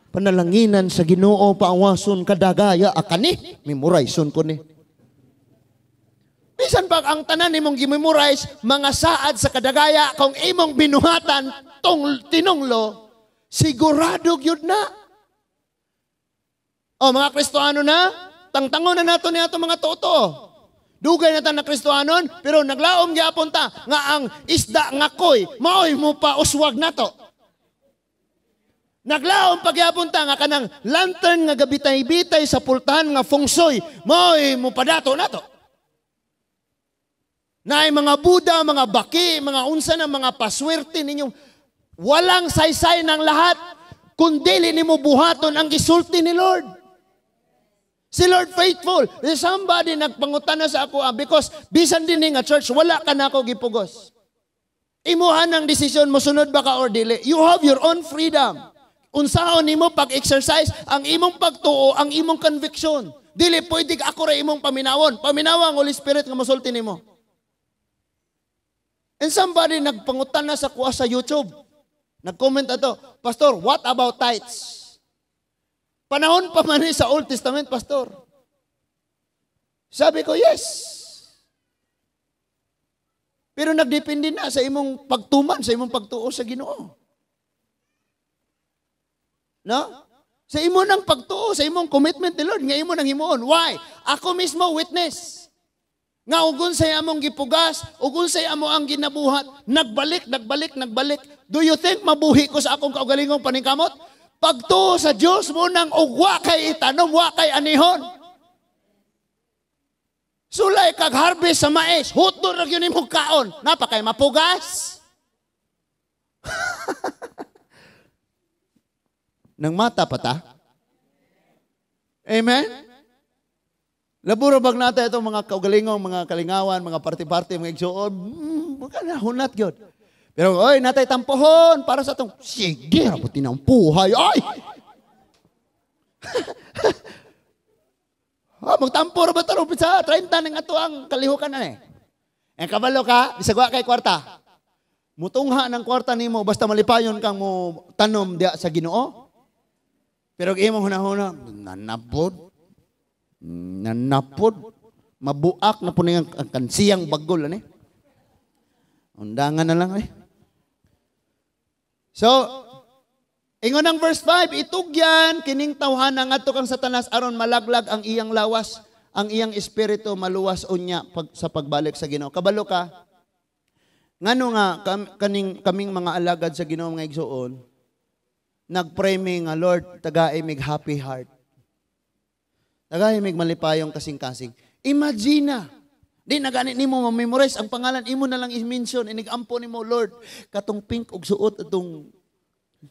Panalanginan sa Ginoo paawason kadagaya akani, memorize ko ni. Bisan pag ang tanan nimong gimemorize mga saad sa kadagaya kung imong binuhatan tong tinunglo, sigurado gyud na. O mga Kristohano na, tangtangon na nato ni ato mga toto. Dugay na ta na Kristohanon, pero naglaom gyapon ta nga ang isda nga koy maoy mo pa uswag nato. Naglaom pagyapon ta nga kanang lantern nga gabitay-bitay sa pultahan nga fungsoy maoy mo padato nato. Naay mga Buddha, mga baki, mga unsa na mga paswerte ninyong walang saysay ng lahat kung dili nimo buhaton ang gisulti ni Lord. Si Lord faithful. Somebody nagpangutana sa ako because bisan din nga church wala ka na ako gipugos. Imuha ng desisyon mo sunod ba ka or dili. You have your own freedom. Unsaon nimo pag-exercise ang imong pagtuo, ang imong conviction. Dili pwede ako ra imong paminawon. Paminawa ang Holy Spirit nga mosulti nimo. And somebody nagpangutan na sa kuha sa YouTube. Nag-comment ato, "Pastor, what about tithes?" Panahon pa man sa Old Testament, Pastor. Sabi ko, "Yes. Pero nagdepende na sa imong pagtuman, sa imong pagtuo sa Ginoo. No? Sa imo nang pagtuo, sa imong commitment ni Lord, nga imo nang himuon. Why? Ako mismo witness. Nga ug unsay among gipugas, ug unsay amo ang ginabuhat, nagbalik, nagbalik, nagbalik. Do you think mabuhi ko sa akong kaugalingong paningkamot? Pagtuo sa Dios mo nang ugwa kay itanom, wa kay anihon. Sulay kag harvest sa mais, hutdo ra gyud imong kaon. Napa kay mapugas? Nang mata pa ta? Amen? Laburo bag nata itong mga kaugalingong, mga kalingawan, mga party-party, mga igsuon, baka na, hunat yun. Pero, oy, natay tampohon para sa itong, sige, rabutin ang puhay, ay! Oh, magtampo ra ba ito? Sa 30 ng ato ang kalihukan na eh. Ang kabalo ka, bisagwa kay kwarta. Mutungha ng kwarta nimo basta malipayon kang mo tanom diya sa Ginoo. Pero imong hunahuna, nanapod, nanapod, mabuak na po niyang ang kansiyang bagol, ano eh. Undangan na lang eh. So, ingon ang verse 5, itugyan kining tawhana ngadto kang Satanas aron malaglag ang iyang lawas, ang iyang espiritu maluwas unya sa pagbalik sa Ginoo. Kabalo ka, ngano nga kaming mga alagad sa Ginoo mga igsuon, nagpray mi nga Lord, tagaay mig happy heart. Tagaay mig malipayong kasing-kasing. Imagine na, di na gani nimo ma-memorize ang pangalan, imo na lang i-mention, inig-ampo nimo, Lord, katong pink og suot atong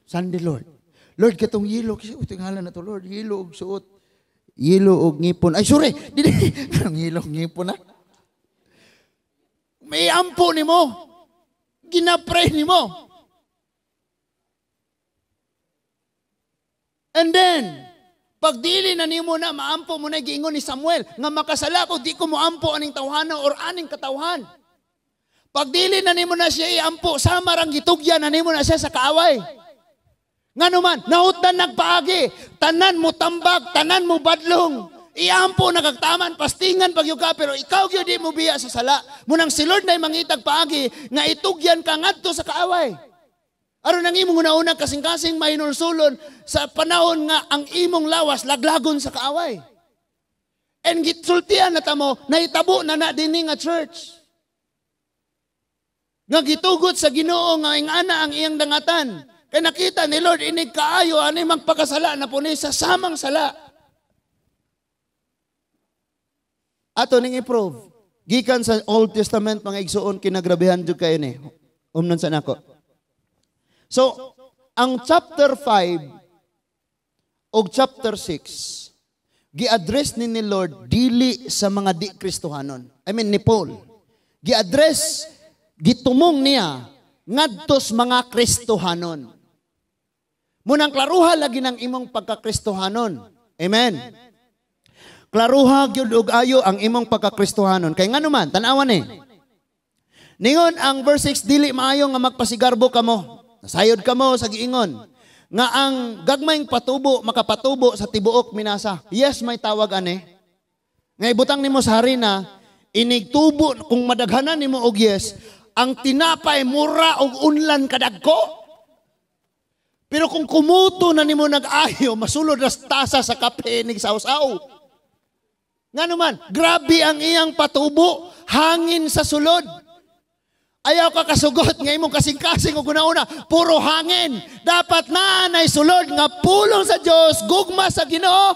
Sunday, Lord. Lord, katong yellow, kasi ngalan na to, Lord, yellow og suot. Yellow og ngipon. Ay, sorry, dili, katong yellow og ngipon na. May ampo nimo. Ginapray nimo. And then, pagdili na nimo na maampo mo na giingon ni Samuel nga makasala ko di ko moampo aning tawhana or aning katawhan. Pagdili na nimo na siya iampo, sama rang gitugyan na nimo na siya sa kaaway. Ngano man, nahutan nagpaagi, tanan mo tambag, tanan mo badlong. Iampo nagagtaman, pastingan pag ka, pero ikaw gyud di mo biya sa sala. Munang si Lord na'y mangitag paagi nga itugyan ka ngadto sa kaaway. Aron ang imong una-una kasing-kasing mahinulsulon sa panahon nga ang imong lawas laglagon sa kaaway. And gitsultian na tamo, nahitabo na na dinhi nga church. Nga gitugot sa Ginoo nga ingana ang iyang dangatan. Kay nakita ni Lord inig kaayo ani magpakasala na puni sa samang sala. Ato ning i-prove. Gikan sa Old Testament mga igsuon kinagrabehan jud kayo ni. Umnon sa nako. So, ang chapter 5 og chapter 6 gi-address ni Lord dili sa mga di Kristohanon. I mean ni Paul. Gi-address, gitumong niya ngadtos mga Kristohanon. Munang klaruha lagi ng imong pagkakristohanon. Amen. Klaruha gyud og ayo ang imong pagkakristohanon. Kay ngano man, tan-awan ni. Ningon ang verse 6, dili maayo nga magpasigarbo kamo. Nasayod kamo sa giingon nga ang gagmayng patubo makapatubo sa tibuok minasa. Yes, may tawag ane. Nga ibutang nimo sa harina, inigtubo kung madaghanan nimo og yes, ang tinapay mura og unlan kadagko. Pero kung kumuto na nimo nag-ayo, masulod ra tasa sa kape nig saw-saw. Ngano man, grabe ang iyang patubo, hangin sa sulod. Ayaw ka kasugot nga imong kasing-kasing og una-una, puro hangin. Dapat na nay sulod nga pulong sa Dios, gugma sa Ginoo.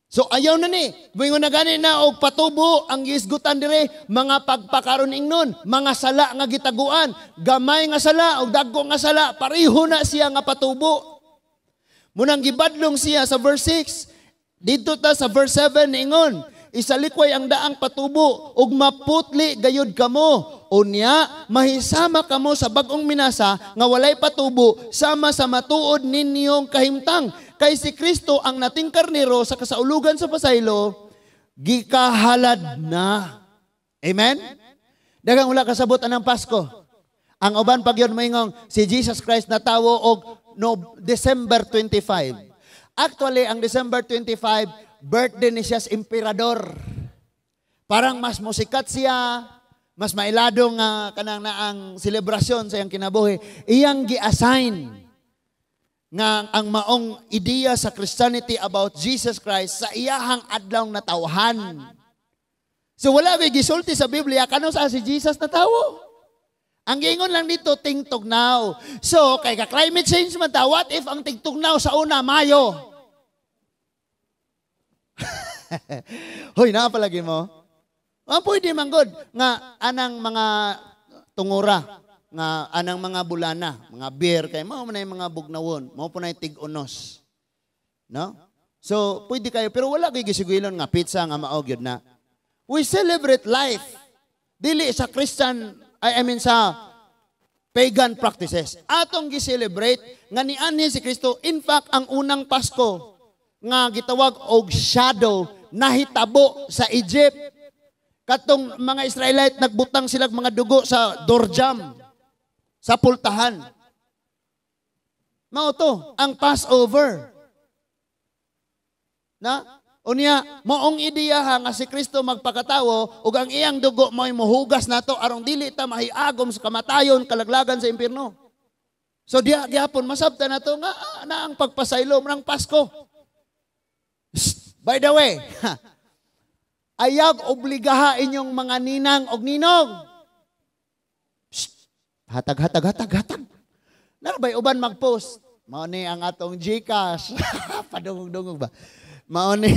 So ayaw na ni, moingon na gani na og patubo ang gisgutan dire, mga pagpakaron ingnon, mga sala nga gitaguan, gamay nga sala og dagko nga sala, pareho na siya nga patubo. Munang gibadlong siya sa verse 6, didto ta sa verse 7 niingon, isalikway ang daang patubo ug maputli gayud kamo. Unya mahisama kamo sa bag-ong minasa nga walay patubo sama sa matuod ninyong kahimtang. Kay si Kristo ang nating karnero sa kasaulugan sa pasaylo gikahalad na. Amen? Daghang wala kasabot anang Pasko. Ang uban pag yun moingong si Jesus Christ natawo og no December 25. Actually, ang December 25, birthday ni siya sa emperador. Parang mas musikat siya, mas mailado nga kanang naang selebrasyon sa iyang kinabuhi. Iyang gi-assign nga ang maong ideya sa Christianity about Jesus Christ sa iyahang adlaw natawhan. So wala may gisulti sa Biblia kano sa si Jesus natawo. Ang giingon lang dito, tingtugnaw. So, kay ka climate change man ta, what if ang tingtugnaw sa una, Mayo? Hoy, naa palagi mo? Ah, pwede man good nga anang mga tungura, nga anang mga bulana, mga beer kay mao man ay mga bugnawon, mao po na tig-unos. No? So, pwede kayo pero wala kay gisigwilon nga pizza nga mao gyud na. We celebrate life. Dili sa Christian, I mean sa pagan practices. Atong gi-celebrate nga nianhi si Kristo. In fact, ang unang Pasko nga gitawag og shadow nahitabo sa Egypt. Katong mga Israelite nagbutang sila mga dugo sa doorjamb, sa pultahan. Mao to, ang Passover. Na? Unya, maong ideya nga si Kristo magpakatawo ug ang iyang dugo mo'y mohugas nato aron dili ta mahiagom sa kamatayon, kalaglagan sa impierno. So diha gyapon masabtan nato nga na ang pagpasaylom ng Pasko. Shh, by the way, ayag obligaha inyong mga ninang og ninong. Shh, hatag, hatag, hatag, hatag. Narbay uban mag-post. Mao ni ang atong GCash. Padungog-dungog ba? Mao ni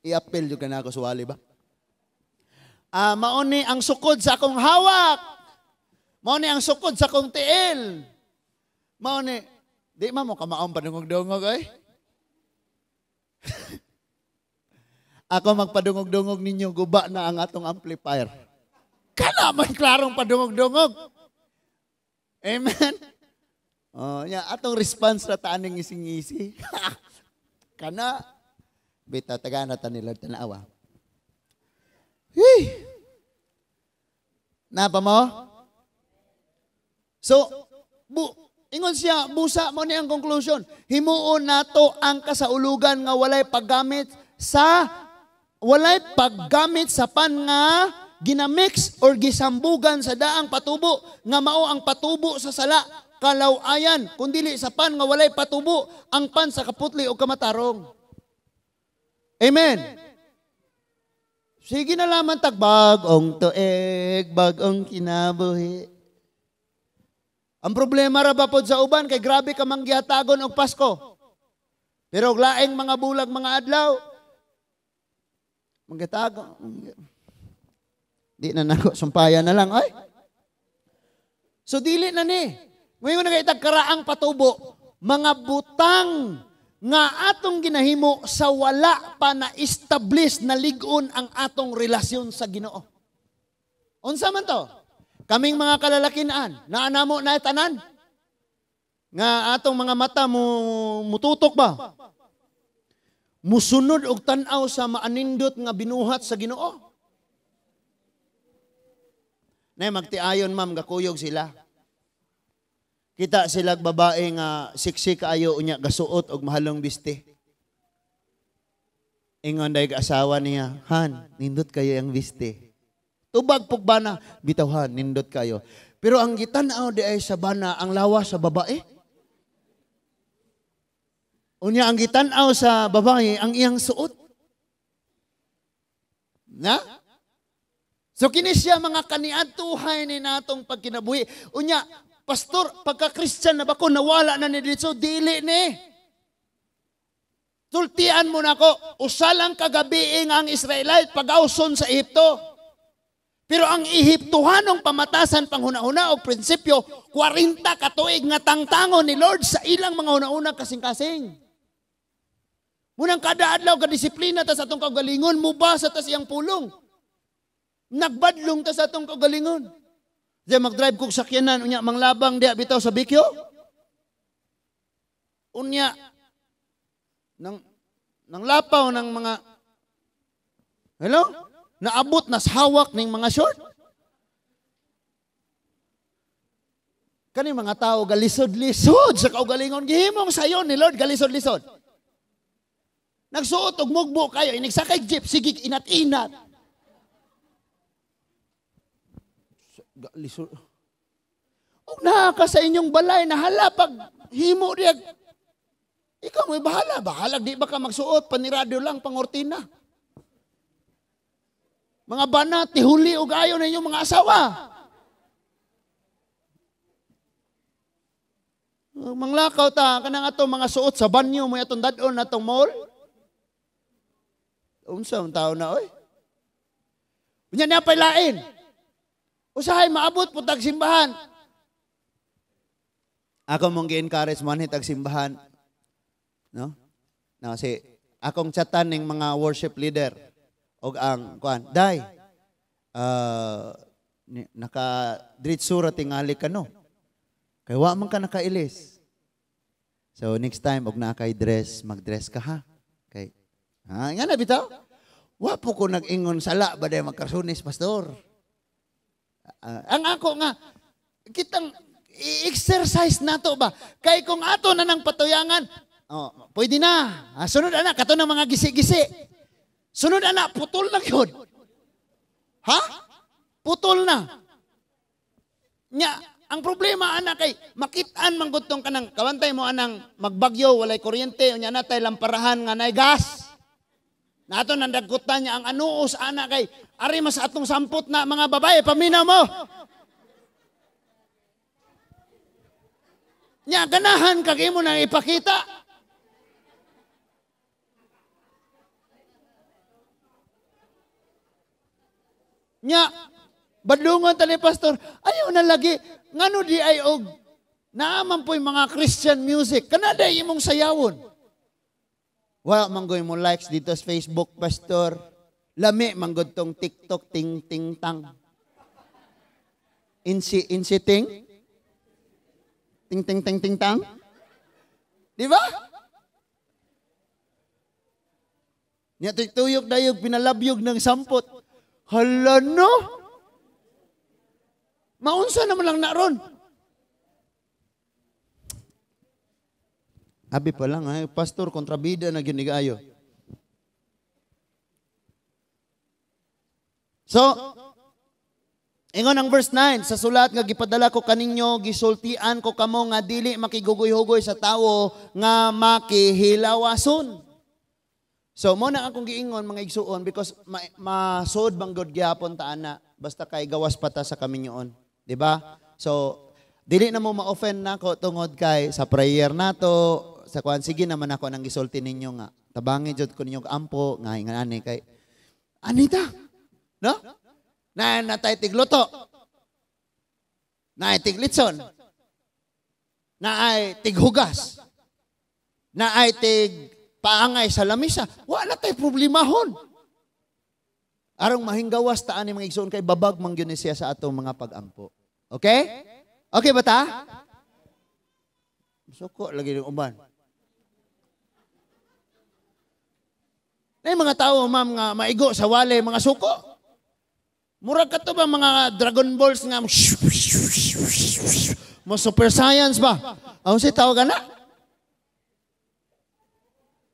i-appeal jud ka na ako suwali ba? Mao ni ang sukod sa akong hawak. Mao ni ang sukod sa akong tiil. Mao ni di man mo kamaom padungog-dungog oy. Ako magpadungog-dungog ninyo, guba na ang atong amplifier. Kana man klarong padungog-dungog. Amen. Oh, nya atong response ra taaning ngising-ngisi. Kana bitaw tagaan na ta nila tanawa. Hey. Napa mo? So, ingon siya, busa mo ni ang conclusion. Himuon nato ang kasaulugan nga walay paggamit sa pan nga ginamix or gisambugan sa daang patubo nga mao ang patubo sa sala kalawayan kundili sa pan nga walay patubo ang pan sa kaputli o kamatarong. Amen. Sige na lamang tag bag-ong tuig, bag-ong kinabuhi. Ang problema ra ba pod sa uban kay grabe ka manggihatagon og Pasko. Pero og laing mga bulag mga adlaw manggihatagon. Di na nako sumpayan na lang ay. So dili na ni. Ngayon nagaitag karaang patubo, mga butang nga atong ginahimo sa wala pa na-establish na lig-on ang atong relasyon sa Ginoo. Unsa man to? Kaming mga kalalakinan, naanamo na tanan. Nga atong mga mata mo mututok ba? Musunod og tan-aw sa maanindot nga binuhat sa Ginoo. Nay magtiayon ma'am, gakuyog sila. Kita sila babae nga siksi kaayo unya gasuot og mahalong biste. Ingon day asawa niya, "Han, nindot kayo ang biste." Tubag pug bana, bitaw han, nindot kayo. Pero ang gitan-aw di ay sa bana ang lawas sa babae. Unya ang gitan-aw sa babae ang iyang suot. Na? So kini siya mga kaniadtuhay ni natong pagkinabuhi. Unya, pastor, pagka-Christian na ba ko, nawala na ni dito, dili ni. Tultian mo na ko, usa lang kagabi nga ang Israelite pag-awson sa Ehipto. Pero ang Ehiptohanong pamatasan panghuna-huna o prinsipyo, 40 katuig nga tangtangon ni Lord sa ilang mga huna-huna kasing-kasing. Munang kada adlaw kadisiplina ta sa atong kaugalingon, mubasa ta siyang pulong. Nagbadlong ta sa atong kaugalingon. Diya magdrive kog sakyanan, unya manglabang diya bitaw sa bikyo. Unya nang lapaw ng mga hello? Naabot nas hawak ning mga short. Kani mga tao galisod-lisod sa kaugalingon gihimong sayon ni Lord galisod-lisod. Nagsuot og mugbo kayo inigsakay jeep sige inat-inat. Galisod. Og naa ka sa inyong balay nahala pag himo diag. Ikaw mo'y bahala, bahalag di ba ka magsuot panirado lang pangortina. Mga bana tihuli og ayo na inyong mga asawa. Manglakaw ta kanang ato mga suot sa banyo mo atong dad-on atong mall. Unsa ang tao na oy? Unya niya pay lain. Usahay maabot pud tag simbahan. Ako mong gi-encourage mo anhi tag simbahan. No? Na kasi akong chatan ning mga worship leader og ang kuan, day. Naka diretsura tingali ka no. Kay wa man ka nakailis. So next time og naa kay dress, magdress ka ha. Kay nga na bitaw. Wa po ko nag-ingon sala ba day magkarsunis pastor. Ang ako nga kitang i-exercise nato ba kay kung ato na nang patuyangan, oh, pwede na. Sunod ana kato ng mga gisi-gisi. Sunod ana putol na gyud. Ha? Putol na. Nya ang problema ana kay makit-an man gud tong kanang kawantay mo anang magbagyo walay kuryente unya natay lamparahan nga nay gas. Nato nang dagkutan niya ang anuos ana kay ari mas atong sampot na mga babae paminaw mo. Nya ganahan kag imo nang ipakita. Nya badlungon ta ni pastor, ayaw na lagi ngano di ay og naaman po'y mga Christian music kanada imong sayawon. Wala man goy mo likes dito sa Facebook pastor. Lami man gud tong TikTok ting ting tang. Insi insi ting ting ting ting ting tang. Di ba? Nya tuyok dayog pinalabyog ng sampot. Hala no. Maunsa naman lang naron. Abi pa lang, ay, pastor, kontrabida na ginigayo. So, ingon ang verse 9, sa sulat nga gipadala ko kaninyo, gisultian ko kamo nga dili makigugoy-hugoy sa tawo nga makihilawason. So, mo na akong giingon mga igsuon because masod bang God gihapon ta ana basta kay gawas pa ta sa kaminyoon, di ba? So, dili na mo ma-offend nako tungod kay sa prayer nato, sa kuan sige naman ako nang gisulti ninyo nga tabangi jud ko ninyo ampo nga ingan ani kay anita. No? Na natay tigluto. Naay tiglitson. Naay tighugas. Naay tig paangay sa lamisa. Wala tay problemahon. Arong mahinggawas ta ani mga igsoon kay babag man gyud ni siya sa atong mga pagampo. Okay? Okay ba ta? Suko lagi ng uban. Nay mga tao ma'am nga maigo sa wale mga suko. Murag kato ba mga Dragon Balls nga mo super science ba? Ang si tawag na?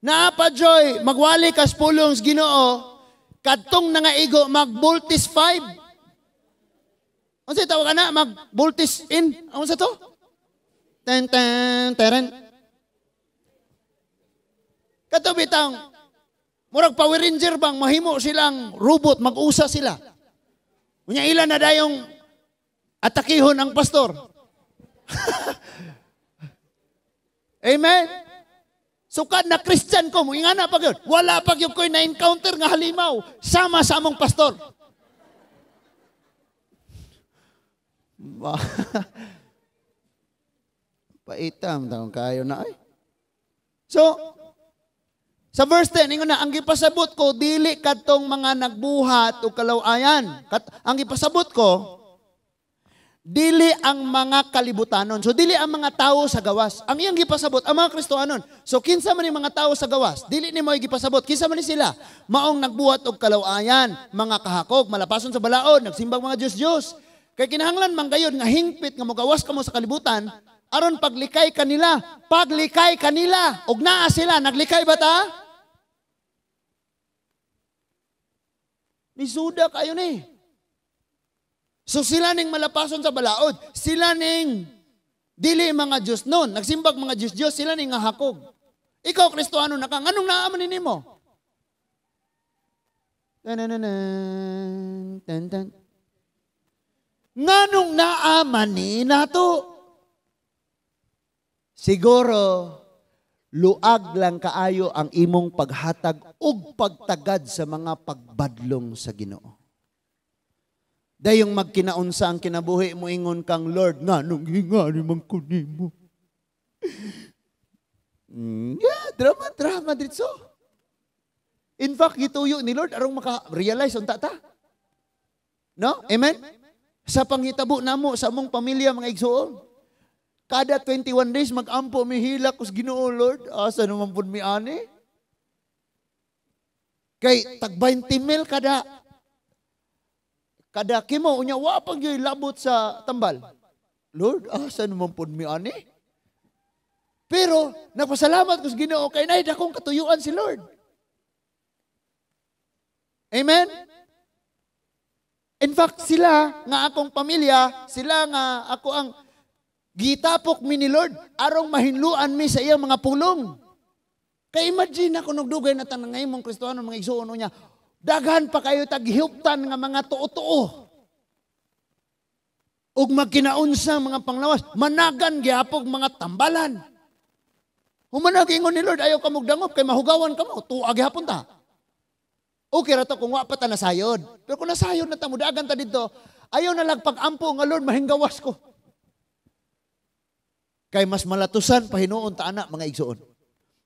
Naapa joy magwali kas pulong sa Ginoo kadtong nangaigo mag voltage 5. Unsa tawag ana mag voltage in? Unsa to? Ten ten teren. Kato bitang murag Power Ranger bang mahimo silang robot mag-usa sila. Unya ila na dayong atakihon ang pastor. Amen. Sukad na Christian ko, moingana pa gyud. Wala pa gyud ko'y na-encounter nga halimaw sama sa among pastor. Paitam taong kayo na ay. So, sa verse 10, ingon na, ang gipasabot ko, dili kadtong mga nagbuhat o kalawayan. Ang gipasabot ko, dili ang mga kalibutanon. So, dili ang mga tao sa gawas. Ang iyang gipasabot, ang mga Kristohanon. So, kinsa man yung mga tao sa gawas, dili ni mo gipasabot. Kinsa man ni sila? Maong nagbuhat og kalawayan, mga kahakog, malapason sa balaod, nagsimbag mga Diyos-Diyos. Kay kinahanglan man gayod nga hingpit nga mogawas kamo sa kalibutan aron paglikay kanila, paglikay kanila og naa sila naglikay ba ta? Nisuda kayo ni. So sila ning malapason sa balaod, sila ning dili mga Diyos nun, nagsimbag mga Diyos Diyos, sila ning nga hakog. Ikaw Kristohano na ka, nganong naa man nimo? Tanananan, tan tan. Nganong naa man ni nato? Siguro luag lang kaayo ang imong paghatag ug pagtagad sa mga pagbadlong sa Ginoo. Dayong magkinaunsa ang kinabuhi mo, ingon kang Lord, nganong hingani man ko nimo. Yeah, drama, drama dito. In fact, gituyo ni Lord arong maka-realize unta ta. No? Amen? Sa panghitabo namo sa among pamilya, mga igsoon. Kada 21 days magampo mi hilak kus Ginoo, Lord, asa naman pud mi ani? Kay tag 20 mil kada kada kimo unya wa pa gyud labot sa tambal. Lord, asa naman pud mi ani? Pero nagpasalamat ko sa Ginoo kay naay dakong katuyuan si Lord. Amen? In fact, sila nga akong pamilya, sila nga ako ang gitapok mi ni Lord arong mahinluan mi sa iyang mga pulong. Kay imagine ako nagdugay na tanang ngayon mong Kristohano mga igsuon niya, daghan pa kayo taghihuptan nga mga tuo-tuo. Ug magkinaunsa mga panglawas, managan gyapog mga tambalan. Humanag ingon ni Lord, ayaw ka mugdangop kay mahugawan ka mo, tuwa gihapon ta. Okay ra to kung wa pa ta nasayod. Pero kung nasayod na ta, mudagan ta didto, ayaw na lang pag-ampo nga Lord, mahinggawas ko. Kay mas malatusan pahinuon ta ana mga igsuon.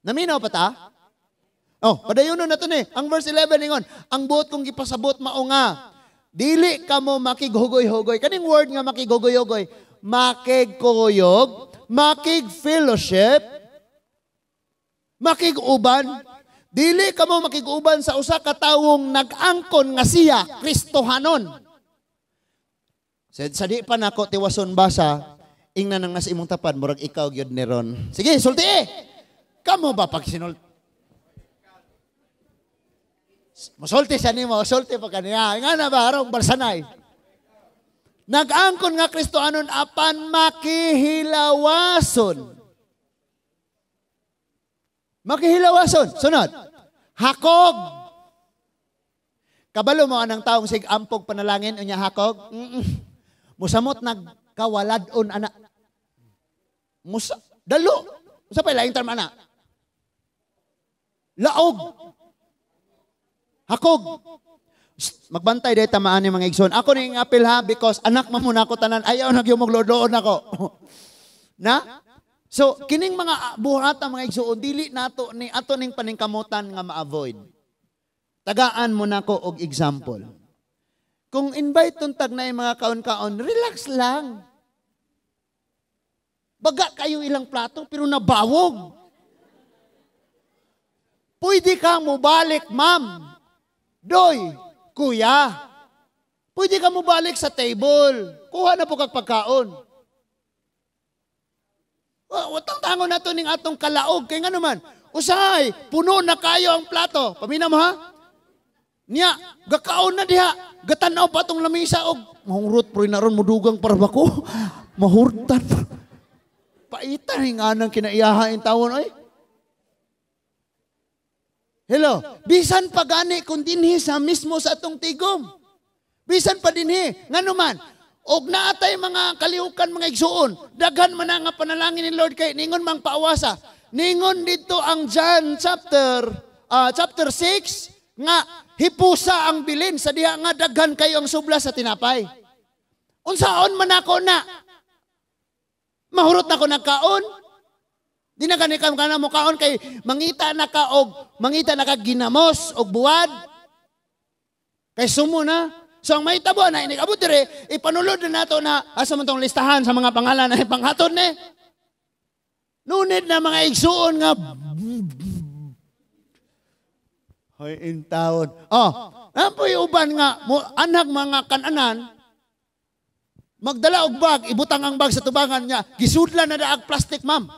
Naminaw pa ta? Oh, padayonon na to ni. Ang verse 11 ingon, ang buot kong gipasabot mao nga dili kamo makighugoy-hugoy. Kaning word nga makighugoy-hugoy, makigkuyog, makig-fellowship, makig-uban. Dili kamo makig-uban sa usa ka tawong nag-angkon nga siya Kristohanon. Sa di pa nako tiwason basa, ingna nang nasa imong tapad, murag ikaw gyud ni Ron. Sige, sulti eh. Kamo ba pag sinul Musulti siya nimo, sulti pa kaniya. Nga na ba arong barsanay? Nag-angkon nga Kristohanon apan makihilawason. Makihilawason. Sunod. Hakog. Kabalo mo anang taong sig ampog panalangin unya hakog? Musamot nagkawaladon ana. Musa dalo. Usa pa laing term ana. Laog. Hakog. Shh, magbantay day tamaan ni mga igsoon. Ako ning apil ha because anak man mo nako tanan, ayaw nagyumog lodoon ako. Na? So kining mga buhata mga igsoon dili nato ni ato ning paningkamutan nga ma-avoid. Tagaan mo nako og example. Kung invite tuntag na yung mga kaon-kaon, relax lang. Baga kayo ilang plato pero nabawog. Pwede kang mubalik, ma'am. Doy, kuya. Pwede ka mubalik sa table. Kuha na po kag pagkaon. Watang tango na to ning atong kalaog. Kaya nga naman, usahay, puno na kayo ang plato. Pamina mo ha? Niya, gakaon na diha. Gatanaw pa tong lamisa og mahurot pero naron mudugang para bako. Mahurtan. Paitan nga nang kinaiyaha in tawon oy. Hello, bisan pa gani kung dinhi sa mismo sa atong tigom. Bisan pa dinhi, ngano man, og naatay mga kalihukan mga igsuon, daghan man na nga panalangin ni Lord kay ningon mang paawasa. Ningon dito ang John chapter chapter 6 nga hipusa ang bilin sa diha nga daghan kayo ang subla sa tinapay. Unsaon man ako na? Mahurot na ko nagkaon. Di na gani ka na mo kaon kay mangita na ka og mangita na ka ginamos og buwad. Kay sumo na. So ang mahitabo na inig abot dire, ipanulod na nato na asa man tong listahan sa mga pangalan na ipanghatod ni. Nunid na mga igsuon nga hoy intawon. Oh, ampoy uban nga mo anak mga kananan. Magdala og bag, ibutang ang bag sa tubangan niya. Gisudlan na daag plastic, ma'am.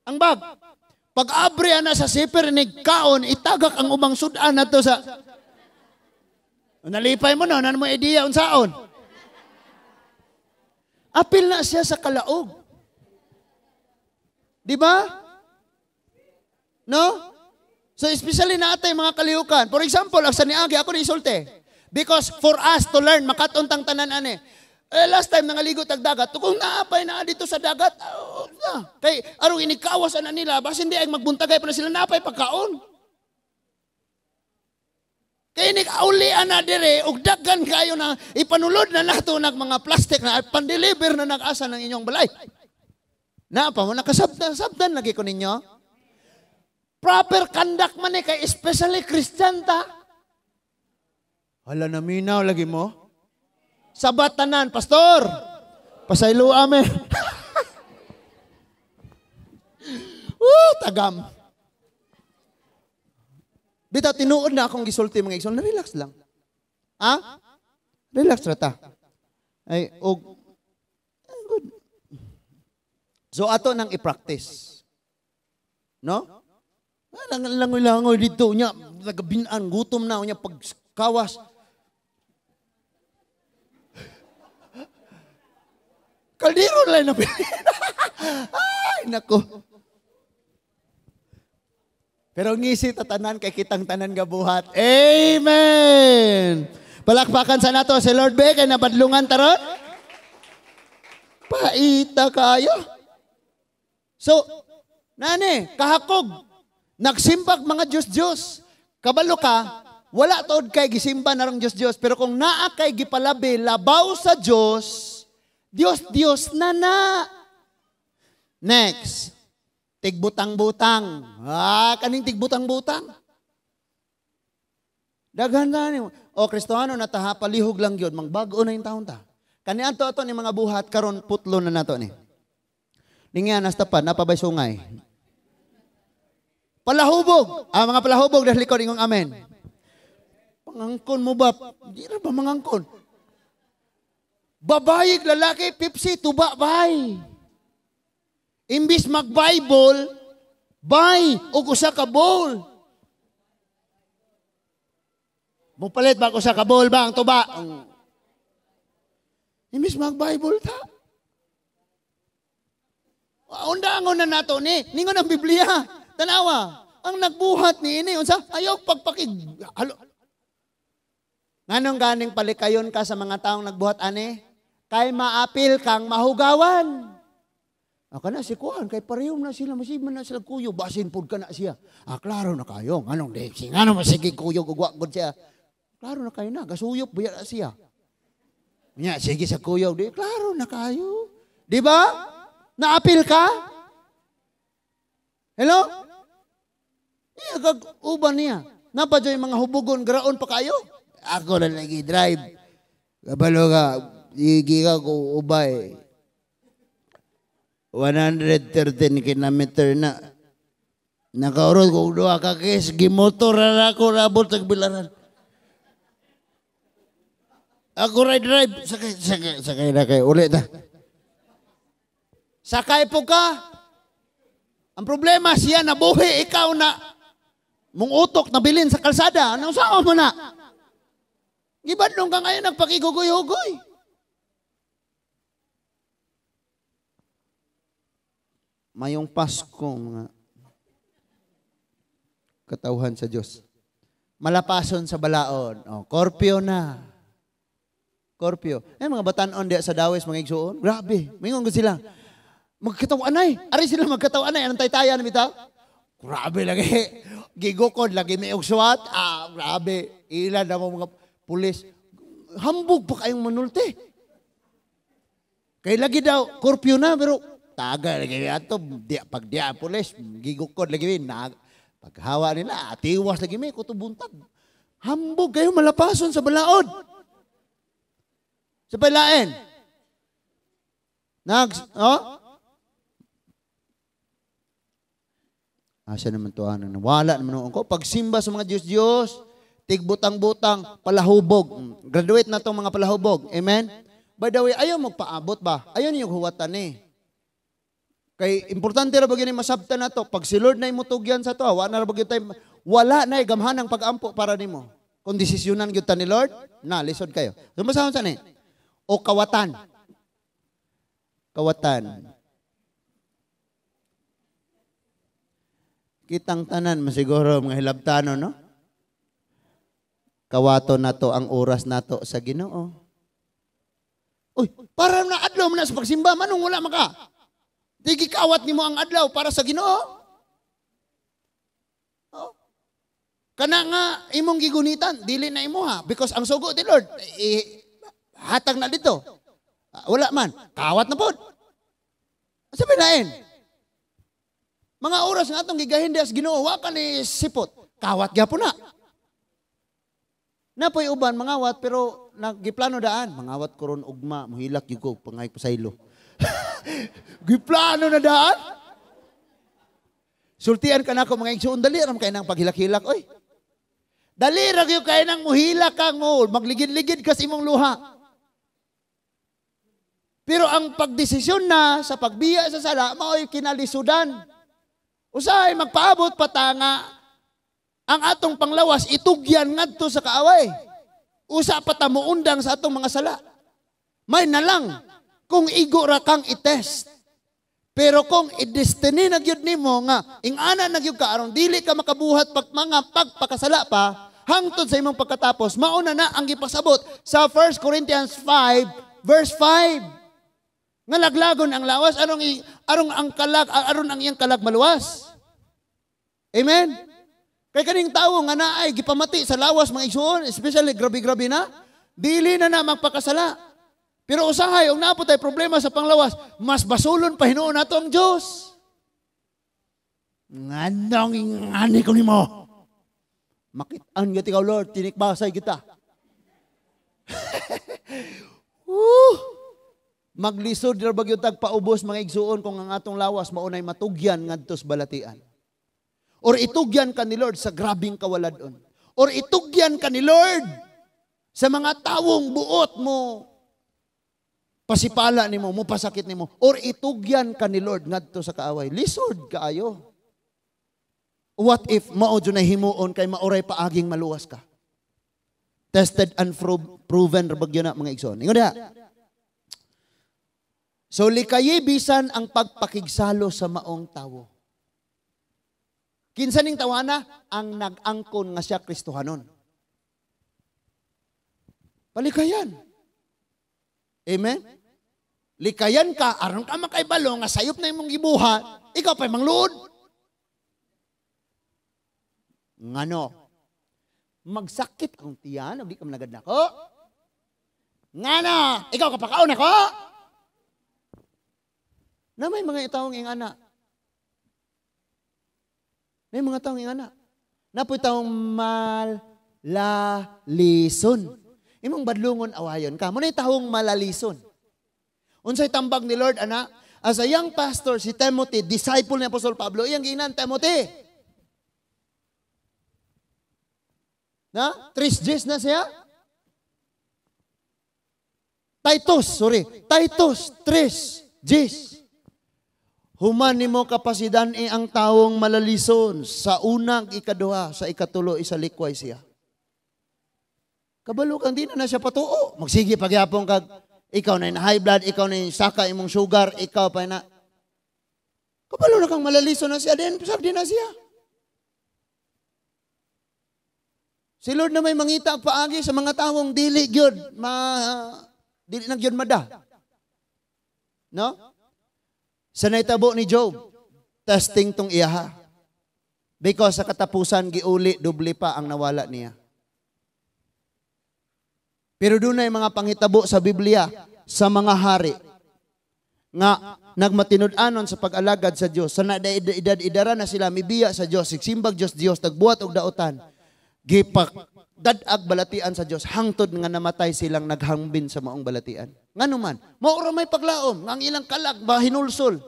Ang bag. Pag abre ana sa zipper ni kaon, itagak ang ubang sudan na to sa... Nalipay mo na, ano mo idea unsaon? Apil na siya sa kalaog. Di ba? No? So especially na atay mga kalihukan. For example, ang sa niagi, ako ni isulti. Because for us to learn, makatuntang tanan ane. Eh, last time nangaligo tag dagat, kung naapay na dito sa dagat, oh, na. Kay arong inikawas ana nila, basin di ay magbuntagay pa na sila naapay pagkaon. Kay inikauli ana dire og daghan kayo na ipanulod na nato nag mga plastic na pandeliver na nag-asa ng inyong balay. Naapa mo nakasabdan sabdan lagi ko ninyo. Proper conduct man eh, kay especially Christian ta. Hala na minaw lagi mo. Sabat tanan, pastor. Pasaylo amen. Tagam. Bitaw tinuod na akong gisulti mga igsoon, relax lang. Ha? Relax ra ta. Ay og good. So ato nang i-practice. No? Langoy-langoy dito nya, nagabinan, gutom na unya pagkawas. Kaldero lang na. Ay, nako. Pero ngisi tatanan kay kitang tanan gabuhat. Amen. Palakpakan sa nato si Lord B kay nabadlungan taron. Paita kayo. So, nani, kahakog. Nagsimbag mga Diyos-Diyos. Kabalo ka, wala tuod kay gisimba narang Diyos-Diyos. Pero kung naa kay gipalabi, labaw sa Diyos, Diyos-Diyos na na. Next, tigbutang-butang. Ah, kaning tigbutang-butang. Daghan na ni. O Kristohano na taha, palihog lang yun. Mangbag-o na yung taon ta. Kani ato ato ni mga buhat, karon putlo na nato ni. Ningyan, nasta pa, napabay sungay. Palahubog. Ah, mga palahubog, dahil likod, ingong amen. Pangangkon mo ba? Di na ba mangangkon? Babae, lalaki, pipsi, tuba, bay. Imbis mag-Bible, bay, o usa ka bowl. Mupalit ba usa ka bowl ba ang tuba? Imbis mag-Bible ta. Undangon na nato ni, ningon ang Biblia. Tanawa, ang nagbuhat ni ini, unsa? Ayaw pagpakig. Halo. Nganong ganing palikayon ka sa mga taong nagbuhat ani? Kay maapil kang mahugawan. Aka na si Kuan, kay parehom na sila, masiman na sila kuyog, basin pud ka na siya. Ah, klaro na kayo, nganong di, si ngano masige kuyog ug wa gud siya. Klaro na kayo na, gasuyop buya na siya. Nya, sige sa kuyog, di, klaro na kayo. Di ba? Naapil ka? Hello? Iya, kag uban niya. Napa dyan mga hubugon, garaon pa kayo? Ako na lagi drive. Kabalo ka, igi ka ko ubay. 113 kilometer na. Nakaurot ko duha ka kes, gimotor na ako, nabot sa bilaran. Ako ra drive, sakay, sakay, sakay na kayo, ulit na. Sakay po ka. Ang problema siya nabuhi, ikaw na mong utok nabilin sa kalsada. Anong sama mo na? Gibadlong ka ngayon nagpakigugoy-hugoy. Mayong Pasko, mga katauhan sa Diyos. Malapason sa balaod. O, Corpio na. Corpio. Eh, mga batanon diya sa dawis, mga igsuon. Grabe. Mingon ko sila. Magkatawanay. Ari sila magkatawanay. Anong taytayan, bitaw? Grabe lagi. Gigukod, lagi may ugswat. Ah, grabe. Ilan na mga pulis. Hambog pa kayong manulte. Kay lagi daw, Corpio na, pero taga lagi ato di pag diya pulis gigukod lagi na paghawa nila tiwas lagi may kuto buntag. Hambog kayo malapason sa balaod. Sa pailain. Nag oh? Asa naman to ano nawala naman noon ko pagsimba sa mga Diyos-Diyos, Tigbutang-butang, palahubog. Graduate na tong mga palahubog. Amen? By the way, ayaw magpaabot ba? Ayaw niyo huwatan eh. Kay importante ra ba gyud masabtan na to. Pag si Lord na imutugyan sa to, wala na ra ba gyud tayo, wala na gamhan ang pag-ampo para nimo. Kung desisyonan gyud ta ni Lord, na lisod kayo. Sumasahon sa ni. O kawatan. Kawatan. Kitang tanan masiguro mga hilabtano, no? Kawato na to ang oras nato sa Ginoo. Uy, para na adlaw man na sa pagsimba, manong wala maka. Di gikawat nimo ang adlaw para sa Ginoo. Oh. Kana nga imong gigunitan, dili na imo ha, because ang sugo ti Lord hatag na dito. Wala man, kawat na pod. Sabi lain. Mga oras nga atong gigahin diha sa Ginoo, wa ka ni sipot. Kawat gyapon na. Napoy uban mangawat pero nagiplano daan, mangawat ko ron ugma, mohilak gyud ko pangay pasaylo. Giplano na daan. Sultian ka nako mga igsoon, dali ra kay nang paghilak-hilak oy. Dali ra gyud kay nang mohilak kang mo, magligid-ligid kas imong luha. Pero ang pagdesisyon na sa pagbiya sa sala mao'y kinalisudan. Usahay magpaabot pa ta nga ang atong panglawas itugyan ngadto sa kaaway. Usa pa ta moundang sa atong mga sala. May nalang kung igo ra kang itest. Pero kung i-destiny na gyud nimo nga ingana na gyud ka aron dili ka makabuhat pag mga pagpakasala pa hangtod sa imong pagkatapos, mauna na ang gipasabot sa 1 Corinthians 5 verse 5. Nga laglagon ang lawas arong ang kalag aron ang iyang kalag maluwas. Amen. Kay kaning tawo nga naay gipamati sa lawas mga igsoon, especially grabe-grabe na, dili na na magpakasala. Pero usahay og naa po tay problema sa panglawas, mas basulon pa hinuon nato ang Dios. Nganong ingani ko nimo? Makit-an gyud ikaw Lord, tinikbasay kita. Maglisod ra ba gyud tag paubos mga igsuon kung ang atong lawas maunay matugyan ngadto sa balatian. Or itugyan ka ni Lord sa grabing kawaladon. Or itugyan ka ni Lord sa mga tawong buot mo, pasipala nimo, mo pasakit nimo. Or itugyan ka ni Lord ngadto sa kaaway. Lisod kaayo. What if mao jud na himuon kay maoray paaging maluwas ka? Tested and proven ra ba gyud na mga igsoon. Ingon diha. So likayi bisan ang pagpakigsalo sa maong tawo. Kinsa ning tawana? Ang nag-angkon nga siya Kristohanon. Palikayan. Amen? Likayan ka, aron ka makaibalo nga sayop na imong gibuhat, ikaw pa'y mangluod. Ngano? Magsakit akong tiyan, di ka managad nako. Ngano? Ikaw kapakaon ako? Na may mga taong ingana. May mga taong ingana. Napoy taong malalison. Imong badlungon awayon ka. Muna'y taong malalison. Unsay tambag ni Lord, ana? As a young pastor, si Timothy, disciple ni Apostol Pablo, iyang giinan, Timothy. Na? 3 Gs na siya? Titus, sorry. Titus, 3 Gs. Human nimo kapasidan ang tawong malalison sa unang ikaduha, sa ikatulo, isalikway siya. Kabalo kang di na siya patuo. Magsige pagyapon kag ikaw na yung high blood, ikaw na yung saka imong sugar, ikaw pa na. Kabalo na kang malalison na siya, then sabi na siya. Si Lord na may mangita ang paagi sa mga tawong dili gyud, dili na gyud mada. No? Sa naitabo ni Job, testing tong iyaha. Because sa katapusan, giuli, doble pa ang nawala niya. Pero doon ay mga panghitabo sa Biblia, sa mga hari, nga nagmatinud-anon sa pag-alagad sa Dios. Sa edad-idara na sila, mibiya sa Dios, simbag Dios, Dios, tagbuhat og daotan. Gipak-dadag balatian sa Dios, hangtod nga namatay silang naghambin sa maong balatian. Ngano man, mao ra may paglaom, nga ang ilang kalag mahinulsol.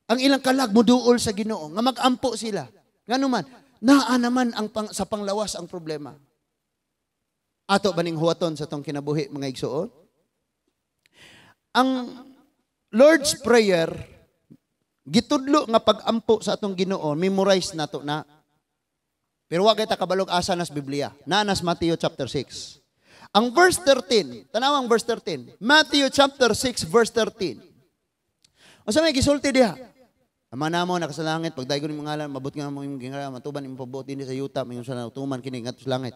Ang ilang kalag muduol sa Ginoo, nga magampo sila. Ngano man, Naa naman ang sa panglawas ang problema. Ato ba ning huwaton sa tong kinabuhi, mga igsuon? Ang Lord's Prayer, gitudlo nga pag-ampo sa atong Ginoo, memorize nato na. Pero wa kay ta kabalog asa nas Biblia. Naa nas Matthew chapter 6. Ang verse 13, tanawang verse 13. Matthew chapter 6 verse 13. Unsa may gisulti diha? Ama namo naka sa langit, pagdaygon imong ngalan, mabot nga mo imong gingharian, matuman imong pabuot dinhi sa yuta, mayon sa tuman kini ngadto sa langit.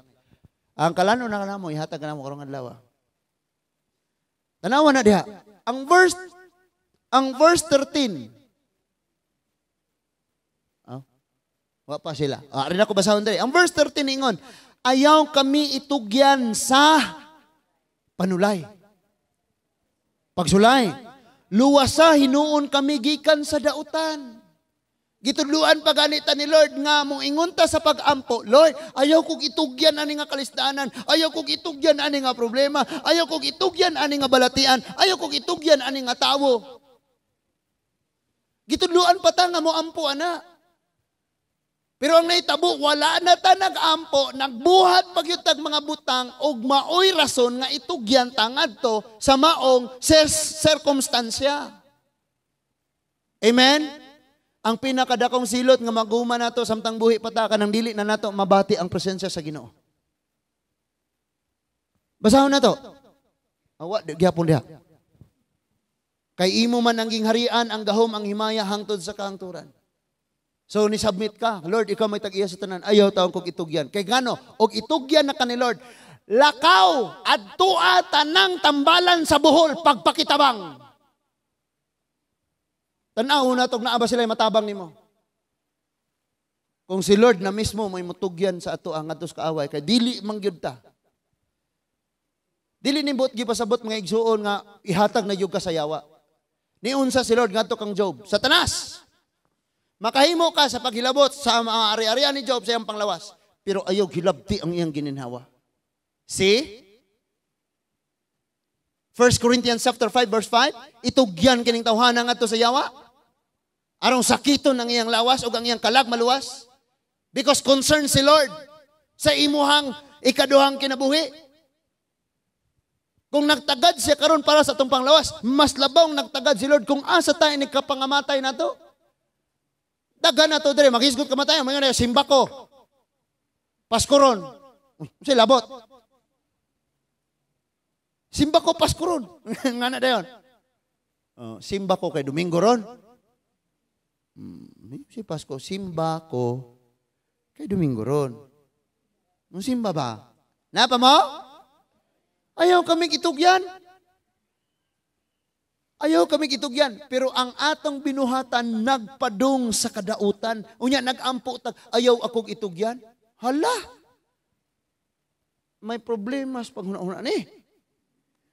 Ang kalanon na kanamo ihatag kanamo karong adlaw. Tanawa na diha. Ang verse 13. Oh, wa pa sila. Ah, rin ako basahon diri. Ang verse 13 ingon, "Ayaw kami itugyan sa panulay." Pagsulay. "Luwasa hinuon kami gikan sa dautan." Gitudluan pa ganita ni Lord nga mong ingon ta sa pag-ampo, "Lord, ayaw kog itugyan ani nga kalisdanan, ayaw kog itugyan ani nga problema, ayaw kog itugyan ani nga balatian, ayaw kog itugyan ani nga tawo." Gitudluan pa ta nga mo ampo ana. Pero ang nahitabo, wala na ta nag-ampo, nagbuhat pa gyud tag mga butang og maoy rason nga itugyan ta ngadto sa maong sirkumstansya. Amen? Ang pinakadakong silot nga maguma nato samtang buhi pa ta kanang dili na nato mabati ang presensya sa Ginoo. Basahon nato. Awa gyapon diha. Kay imo man ang gingharian, ang gahom, ang himaya hangtod sa kahangturan. So ni submit ka, "Lord, ikaw may tag-iya sa tanan. Ayaw taon kog itugyan." Kay ngano? Og itugyan na ka ni Lord, lakaw adtua tanang tambalan sa Bohol pagpakitabang. Tan-aw na tog naa ba sila matabang nimo. Kung si Lord na mismo may mutugyan sa ato ang ngadto sa kaaway kay dili man gyud ta. Dili nindot gipasabot, mga igsuon, nga ihatag na gyud ka sa yawa. Niunsa si Lord ngadto kang Job? "Satanas, makahimo ka sa paghilabot sa mga ari-arian ni Job sa iyang panglawas. Pero ayaw hilabti ang iyang gininhawa." See? 1 Corinthians chapter 5 verse 5, itugyan kining tawhana ngadto sa yawa aron sakiton ang iyang lawas ug ang iyang kalag maluwas. Because concerned si Lord sa imuhang ikaduhang kinabuhi. Kung nagtagad siya karon para sa atong panglawas, mas labawng nagtagad si Lord kung asa tayo nagkapangamatay nato. Daghan na to dire, maghisgot kamatayon, mga simba ko. Pasko ron. Uy, labot. Simba ko Pasko ron. Nga na dayon. Oh, simba ko kay Domingo ron. Si Pasko, simba ko kay Domingo ron. Nung simba ba? Napa mo? Ayaw kami itugyan. Ayaw kami itugyan. Pero ang atong binuhatan nagpadung sa kadautan. Unya nagampo tag ayaw akong itugyan. Hala. May problema sa paghuna-huna ni.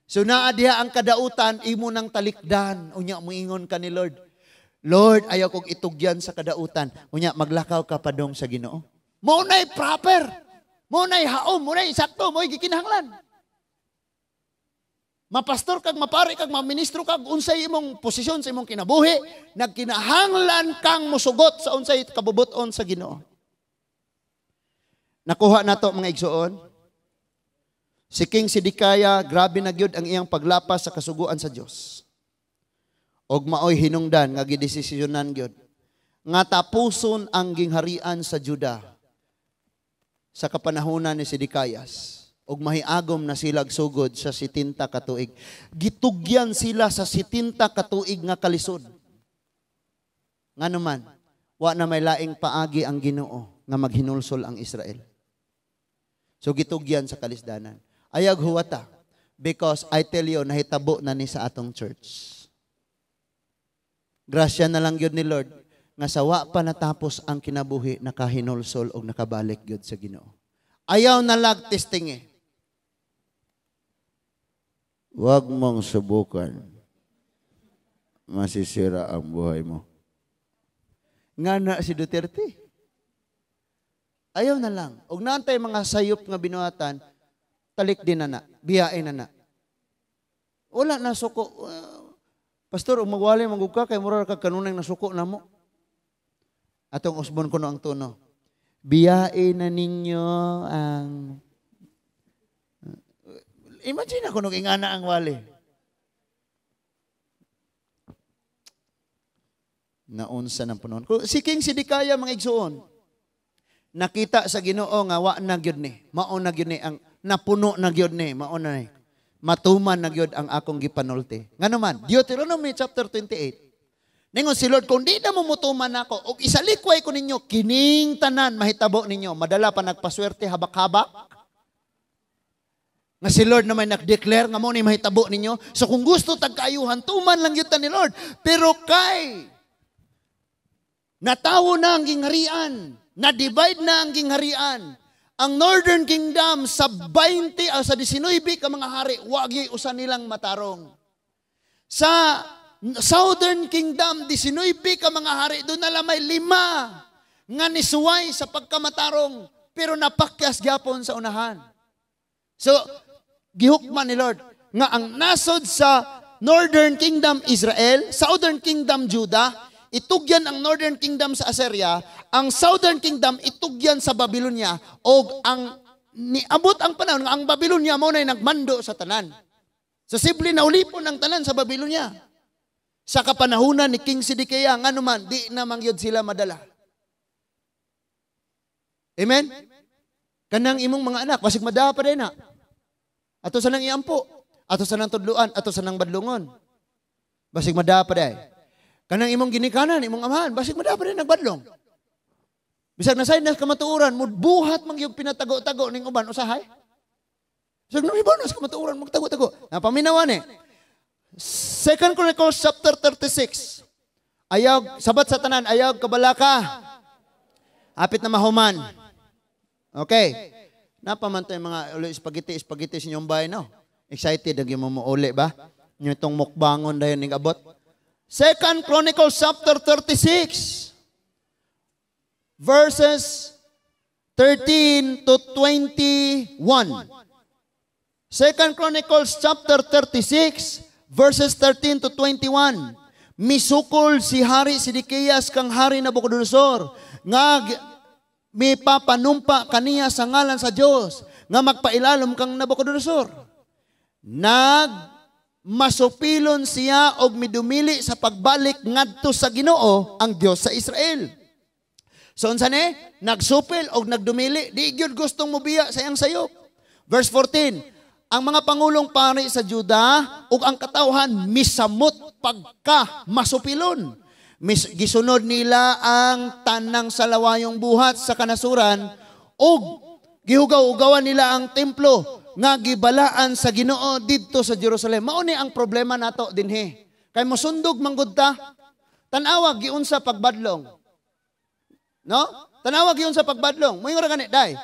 So naa diha ang kadautan, imo nang talikdan. Unya moingon ka ni Lord, "Lord, ayaw kong itugyan sa kadautan." Unya maglakaw ka padong sa Ginoo. Mao na'y proper. Mao na'y haom, mao na'y sakto, mao gikinahanglan. Mapastor kag, mapari kag, maministro kag, unsay imong posisyon sa imong kinabuhi, nagkinahanglan kang musugot sa unsay kabubuton sa Ginoo. Nakuha nato, mga igsuon. Si King Sidikaya, grabe na gyud ang iyang paglapas sa kasuguan sa Dios. Og maoy hinungdan nga gidesisyonan gyud nga tapuson ang gingharian sa Juda sa kapanahonan ni Sidikayas og mahiagom na sila sugod sa 70 ka tuig. Gitugyan sila sa 70 ka tuig nga kalisod. Ngano man, wa na may laing paagi ang Ginoo nga maghinulsol ang Israel. So gitugyan sa kalisdanan. Ayag huwata because I tell you, nahitabo na ni sa atong church. Grasya na lang gyud ni Lord nga sa wa pa natapos ang kinabuhi, nakahinulsol og nakabalik gyud sa Ginoo. Ayaw na lag testing eh. Huwag mong subukan. Masisira ang buhay mo. Nga na si Duterte. Ayaw na lang. Og naantay mga sayop nga binuhatan, talik din na na, biyain na na. Wala na suko. Pastor, ug magwali man gud ka kay mura kag kanunay nasuko namo. Atong usbon ko no ang tono. Biyae na ninyo ang. Imagine ako nung ingana ang wali. Naunsa ng punon. Si King Sidikaya, mga igsuon, nakita sa Ginoo nga wa na gyud ni, mao na gyud ni ang napuno na gyud ni, mao na ni. Matuman na gyud ang akong gipanulti. Ngano man, Deuteronomy chapter 28. Ningon si Lord, kung di na mo mutuman nako og isalikway ko ninyo kining tanan mahitabo ninyo, madala pa nagpaswerte habak-habak. Nga si Lord na may nag-declare nga mo ni mahitabo ninyo. So kung gusto tagkaayuhan, tuman lang gyud ta ni Lord. Pero kay natawo na ang gingharian, na-divide na ang gingharian. Ang Northern Kingdom sa 20 o sa 19 ka mga hari, wagi usa nilang matarong. Sa Southern Kingdom, 19 ka mga hari, doon na lang may 5 nga nisuway sa pagkamatarong, pero napakyas gyapon sa unahan. So, gihukman ni Lord nga ang nasod sa Northern Kingdom Israel, Southern Kingdom Judah, itugyan ang Northern Kingdom sa Assyria, ang Southern Kingdom itugyan sa Babylonia, og ang niabot ang panahon nga ang Babylonia mao nay nagmando sa tanan. So simple na ulipon ang tanan sa Babylonia. Sa kapanahunan ni King Sidikiah, ngano man di na mangyud sila madala. Amen? Kanang imong mga anak basig madala pa din na. Ato sa nang iampo, ato sa nang tudluan, ato sa nang badlungon. Basig madala pa day. Kanang imong ginikanan, imong amahan, basig madala pa din nagbadlong. Bisag nasay na kamatuoran, mudbuhat man gyud pinatago-tago ning uban usahay. Bisag namibaw na sa kamatuoran, magtago-tago. Napaminawan eh. 2 Chronicles chapter 36. Ayaw, sabat sa tanan, ayaw kabalaka. Hapit na mahuman. Okay. Napamantay mga uli spaghetti, spaghetti sa inyong bahay, no? Excited ang mo uli ba? Inyo itong mukbangon dahil ning abot. 2 Chronicles chapter 36. Verses 13 to 21. 2 Chronicles chapter 36, verses 13 to 21. Misukol si Hari Sidikiyas kang Hari Nabucodonosor nga mipapanumpa kaniya sa ngalan sa Dios nga magpailalom kang Nabucodonosor. Nag masupilon siya og midumili sa pagbalik ngadto sa Ginoo ang Dios sa Israel. So unsa ni? Nagsupil og nagdumili, di gyud gustong mobiya sa iyang sayop. Verse 14, ang mga pangulong pari sa Juda ug ang katawhan misamot pagka masupilon. Gisunod nila ang tanang salawayong buhat sa kanasuran ug gihugaw-ugawan nila ang templo nga gibalaan sa Ginoo didto sa Jerusalem. Mao ni ang problema nato dinhi. Kay mosundog manggod ta. Tan-awa giunsa pagbadlong. No? Tan-awa giunsa pagbadlong. Moingon ra gani day.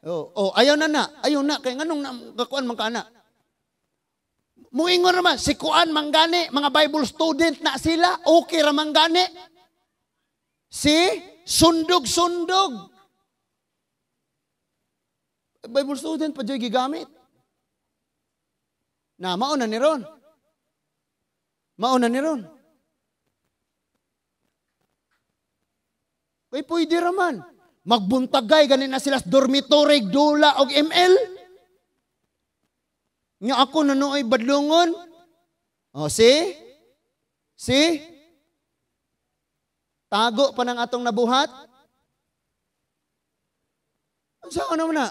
Oh, ayaw na na. Ayaw na kay nganong gakuan man ka ana. Muingon ra man si kuan manggani, mga Bible student na sila, okay ra manggani. Si sundog-sundog. Bible student pa joy gigamit. Na mao na ni ron. Mao na ni ron. Kay pwede ra man. Magbuntagay gani na sila sa dormitory dula og ML. Nga ako na nooy badlungon. O, see? See? Tago pa ng atong nabuhat. Saan naman na?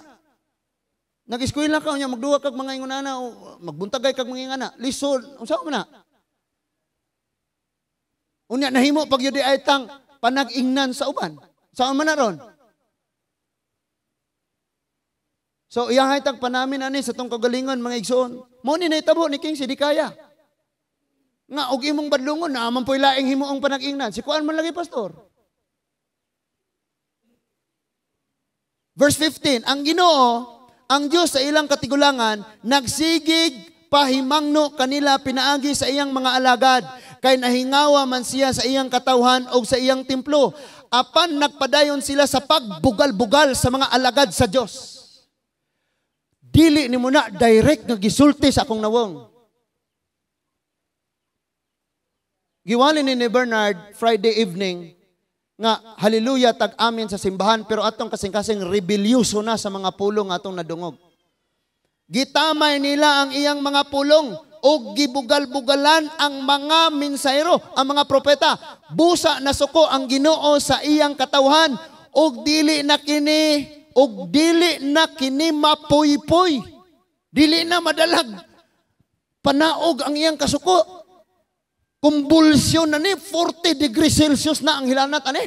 Nag-eskwela ka, unya, magduwa kag mga ingunana, o magbuntagay kag mga ingana. Lisod, saan man na? Unya, nahimo pag yun di ay tang panag-ingnan sa uban. Saan man na ron? So, iyahay tag panamin ani sa tong kagalingon, mga igsoon. Mo ni naitabo ni King Sidikaya. Nga, og imong badlungon, naaman po'y laing himuong panag-ingnan. Si kuan man lagi, pastor. Verse 15, ang Ginoo, ang Diyos sa ilang katigulangan, nagsigig pahimangno kanila pinaagi sa iyang mga alagad, kay nahingawa man siya sa iyang katawhan o sa iyang templo. Apan nagpadayon sila sa pagbugal-bugal sa mga alagad sa Diyos. Dili ni mo na direct nga gisulti sa akong nawong. Giwali ni Bernard Friday evening Nga hallelujah tag amin sa simbahan pero atong kasing-kasing rebelyoso na sa mga pulong atong nadungog. Gitamay nila ang iyang mga pulong og gibugal-bugalan ang mga minsahero, ang mga propeta. Busa nasuko ang Ginoo sa iyang katawhan og dili na kini mapuypoy. Dili na madalag panaog ang iyang kasuko. Kumbulsyon na ni, 40 degrees Celsius na ang hilanat ani.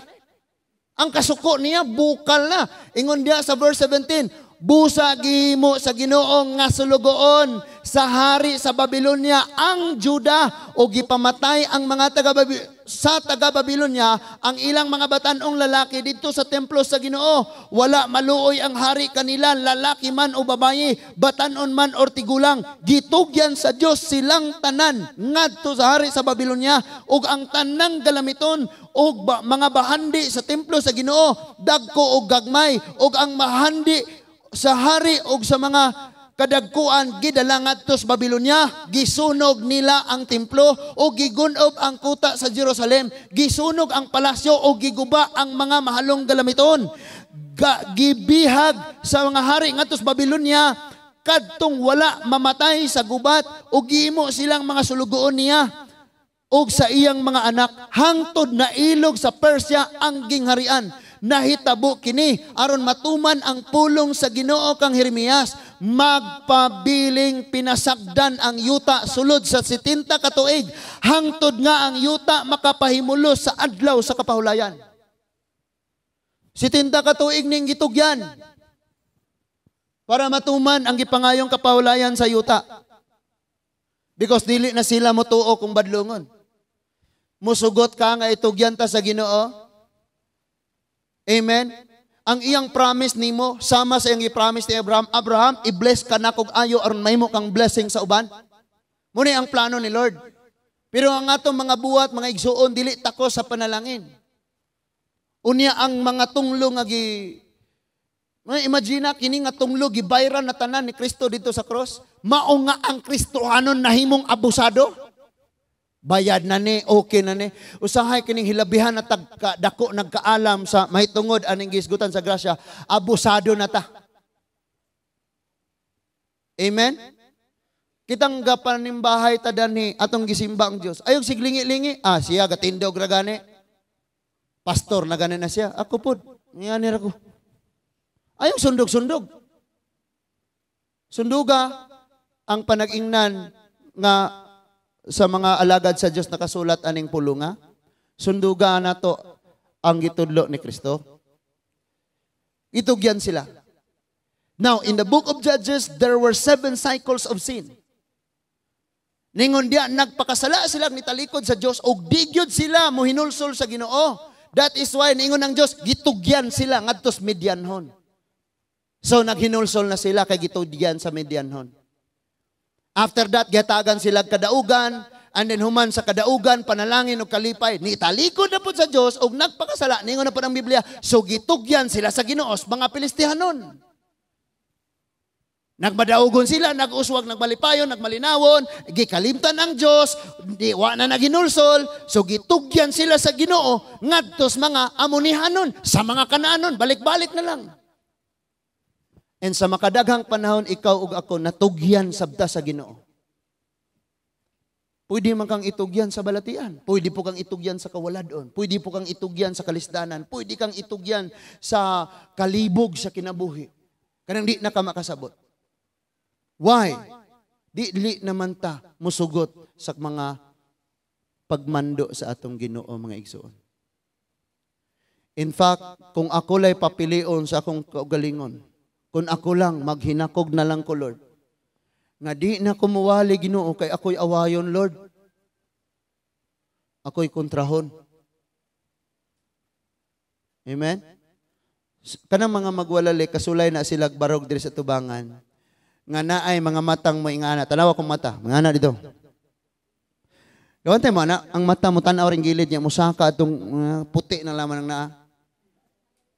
Ang kasuko niya bukal na. Ingon diya sa verse 17, busa gihimo sa Ginoo nga sulugoon sa hari sa Babylonia ang Juda o gipamatay ang mga sa taga Babylonia ang ilang mga batan-ong lalaki didto sa templo sa Ginoo. Wala maluoy ang hari kanila, lalaki man o babayi, batan-on man or tigulang. Gitugyan sa Dios silang tanan ngadto sa hari sa Babylonia ug ang tanang galamiton ug mga bahandi sa templo sa Ginoo, dagko og gagmay, ug ang mahandi sa hari og sa mga kadagkuan gidala ngadto sa Babylonia. Gisunog nila ang templo o gigunob ang kuta sa Jerusalem, gisunog ang palasyo o giguba ang mga mahalong galamiton. Gibihag sa mga hari ngadto sa Babylonia kadtong wala mamatay sa gubat o gihimo silang mga sulugoon niya og sa iyang mga anak hangtod nailog sa Persia ang gingharian. Nahitabo kini aron matuman ang pulong sa Ginoo kang Jeremias, magpabiling pinasagdan ang yuta sulod sa 70 ka tuig hangtod nga ang yuta makapahimulos sa adlaw sa kapahulayan. 70 ka tuig ning gitugyan para matuman ang gipangayong kapahulayan sa yuta. Because dili na sila motuo kung badlongon. Musugot ka nga itugyan ta sa Ginoo. Amen. Ang iyang promise nimo sama sa iyang i-promise ni Abraham, Abraham, i-bless ka na kog ayo aron mahimo kang blessing sa uban. Muna ang plano ni Lord. Pero ang atong mga buhat, mga igsuon, dili tako sa panalangin. Unya ang mga tunglo nga gi imagine kini nga tunglo gibayran na tanan ni Kristo dito sa cross. Mao nga ang Kristohanon nahimong abusado. Bayad na ni, okay na ni. Usahay kining hilabihan na tagka, dako nagkaalam sa mahitungod aning gisgutan sa grasya, abusado na ta. Amen? Kitang gapanimbahay ta danhi atong gisimba ang Dios. Ayog siglingi-lingi, siya gatindog ra gani. Pastor na gani na siya. Ako pod, ngani ra ko. Ayog sundog-sundog. Sunduga ang panag-ingnan nga sa mga alagad sa Dios nakasulat aning pulunga. Sunduga nato ang gitudlo ni Kristo. Itugyan sila. Now, in the book of Judges, there were 7 cycles of sin. Ningon diya, nagpakasala sila nitalikod sa Dios og digyod sila mohinulsol sa Ginoo. That is why ningon ang Dios, gitugyan sila ngadtos Midianhon. So naghinulsol na sila kay gitugyan sa Midianhon. After that, gihatagan sila kadaugan, and then human sa kadaugan, panalangin og kalipay. Nitalikod na po sa Dios og nagpakasala. Ningon na po ng Biblia, so gitugyan sila sa Ginoo, mga Pilistihanon. Nagmadaugon sila, nag-uswag, nagmalipayon, nagmalinawon, gikalimtan ang Dios, di wa na naginulsol, so gitugyan sila sa Ginoo ngadtos mga Amonihanon, sa mga Kanaanon, balik-balik na lang. And sa makadaghang panahon, ikaw ug ako natugyan sabta sa Ginoo. Pwede man kang itugyan sa balatian. Pwede po kang itugyan sa kawaladon. Pwede po kang itugyan sa kalisdanan. Pwede kang itugyan sa kalibog sa kinabuhi. Kanang di na ka makasabot. Why? Di naman ta musugot sa mga pagmando sa atong Ginoo, mga igsoon. In fact, kung ako lay papilion sa akong kaugalingon, kung ako lang, maghinakog na lang ko, Lord. Nga di na kumuwali, Ginoo, kay ako'y awayon, Lord. Ako'y kontrahon. Amen? Kanang mga magwalali, kasulay na sila barog diri sa tubangan. Nga naay mga matang mo ingana. Tanawa kong mata. Mga ana dito. Gawantay mo, ana, ang mata mo, tanaw rin gilid niya, musaka itong puti na laman ng naa.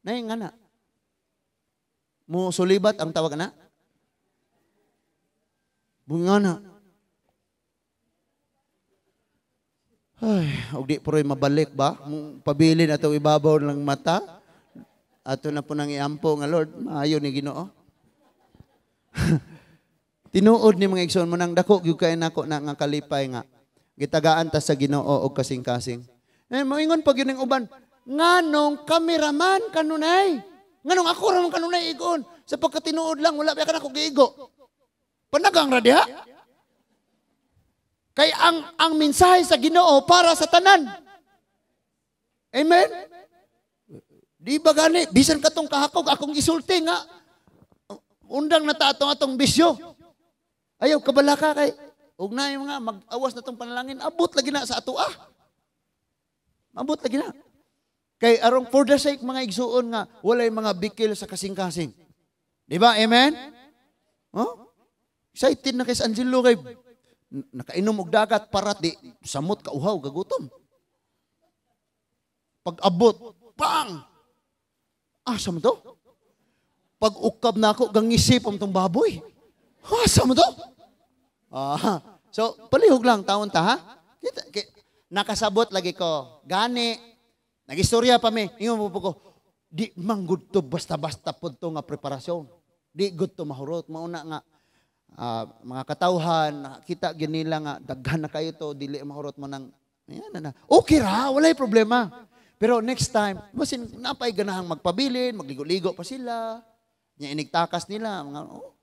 Nay, nga na. Mo sulibat ang tawag na? Bungana. Ay, og di puroy mabalik ba? Pabilin atong ibabaw ng mata. Ato na po nang iampo nga, "Lord, maayo ni Ginoo." Tinuod ni, mga igsoon, mo nang dako gyud kay nako na nga kalipay nga gitagaan ta sa Ginoo og kasing-kasing. Eh, moingon pag yun ang uban, nganong cameraman kanunay? Nganong ako ra man kanunay igon? Sa pagkatinuod lang, wala ba ka nako giigo? Panagang ra diha. Kay ang mensahe sa Ginoo para sa tanan. Amen? Di ba gani bisan katong kahakog akong gisulti nga undang na ta atong atong bisyo. Ayaw kabalaka kay ug na yung mga mag-awas na tong panalangin, abot lagi na sa ato ah. Abot lagi na. Kay arong for the sake, mga igsuon, nga walay mga bikil sa kasing-kasing. Di ba? Amen? Oh? Excited na kay sa Angelo kay nakainom og dagat parat di samot kauhaw gagutom. Pag abot, bang! Asa mo to? Pag ukab na ako, gangisip ang tong baboy. Asa mo to? Ah, so, palihog lang, taon ta, ha? Kita, nakasabot lagi ko. Gani, nagistorya pa mi. Ingon mo po ko, di man gud to basta-basta pod to nga preparasyon. Di gud to mahurot. Mauna nga, mga katawhan, nakita gyud nila nga daghan na kayo to, dili mahurot mo nang, ayan na na. Okay ra, walay problema. Pero next time, basin napay ganahang magpabilin, magligo-ligo pa sila. Nya inigtakas nila, mga oh,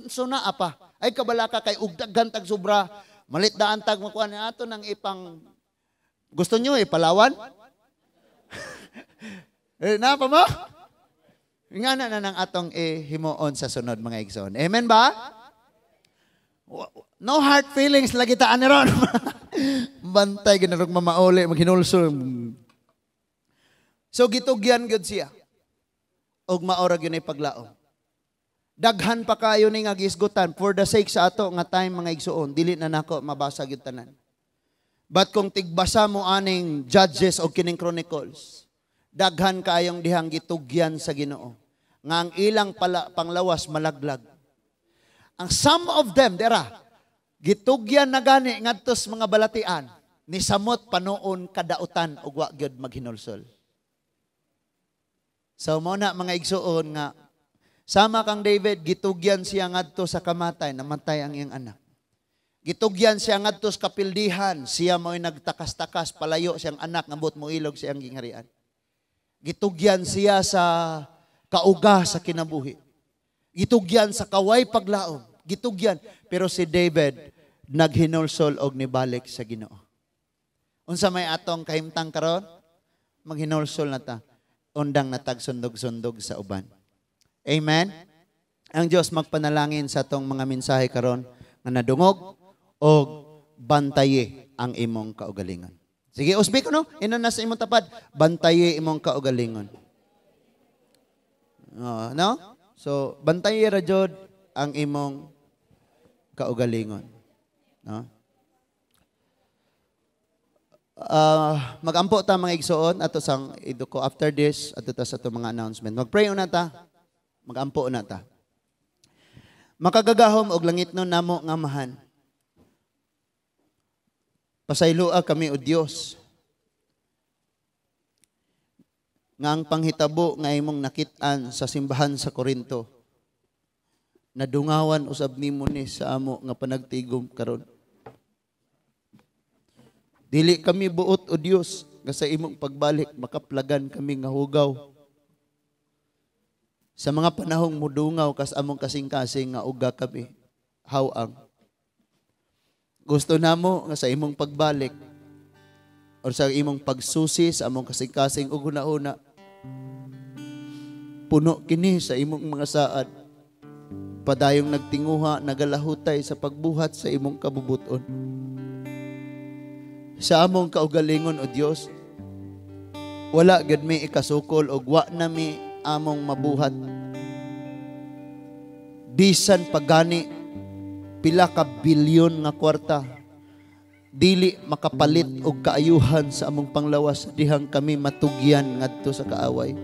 so naa pa. Ay kabalaka kay ug daghan tag sobra, malit daan tag makuha ni ato nang ipang gusto nyo eh, Palawan? Eh, na pa mo? Nga na na nang atong ihimuon sa sunod, mga igsoon. Amen ba? No hard feelings lagi ta ani ron. Bantay ginarog mamauli maghinulsol. So gitugyan gyud siya. Og maora gyud ay paglaom. Daghan pa kayo ni nga gisgutan for the sake sa ato nga time, mga igsuon, dili na nako mabasa gyud tanan. But kung tigbasa mo aning Judges o kining Chronicles, daghan kayong dihang gitugyan sa Ginoo nga ang ilang pala, panglawas malaglag. Ang some of them, dera, gitugyan na gani ngadto sa mga balatian, ni samot panuon kadautan ug wa gyud maghinulsol. So mo na, mga igsuon, nga sama kang David, gitugyan siya ngadto sa kamatay, namatay ang iyang anak. Gitugyan siya ngadto sa kapildihan, siya mo'y nagtakas-takas palayo siyang anak ngabot mo ilog siyang gingharian. Gitugyan siya sa kauga sa kinabuhi. Gitugyan sa kaway paglaom. Gitugyan. Pero si David naghinulsol og nibalik sa Ginoo. Unsa may atong kahimtang karon? Maghinulsol na ta. Undang natag sundog-sundog sa uban. Amen? Ang Diyos magpanalangin sa atong mga mensahe karon nga nadungog og bantaye ang imong kaugalingon. Sige, usbi ko no? Ino na sa imong tapad, bantaye imong kaugalingon. Oh, no? So, bantaye ra jud ang imong kaugalingon. No? Magampo ta, mga igsoon, ato sang iduko after this ato ta sa ato mga announcement. Magpray una ta. Magampo una ta. Makagagahom og langitnon namo nga Amahan. Pasayloa kami, o Dios, nga ang panghitabo nga imong nakit-an sa simbahan sa Korinto, nadungawan usab nimo ni sa amo nga panagtigom karon. Dili kami buot, o Dios, nga sa imong pagbalik makaplagan kami nga hugaw. Sa mga panahong mudungaw kas among kasing-kasing nga uga kami, hawang. Gusto namo nga sa imong pagbalik or sa imong pagsusi sa among kasing-kasing ug hunahuna, puno kini sa imong mga saad. Padayong nagtinguha, nagalahutay sa pagbuhat sa imong kabubuton. Sa among kaugalingon, o Dios, wala gyud mi ikasukol og wa na mi among mabuhat. Bisan pagani pila ka bilyon nga kwarta, dili makapalit og kaayuhan sa among panglawas dihang kami matugyan ngadto sa kaaway.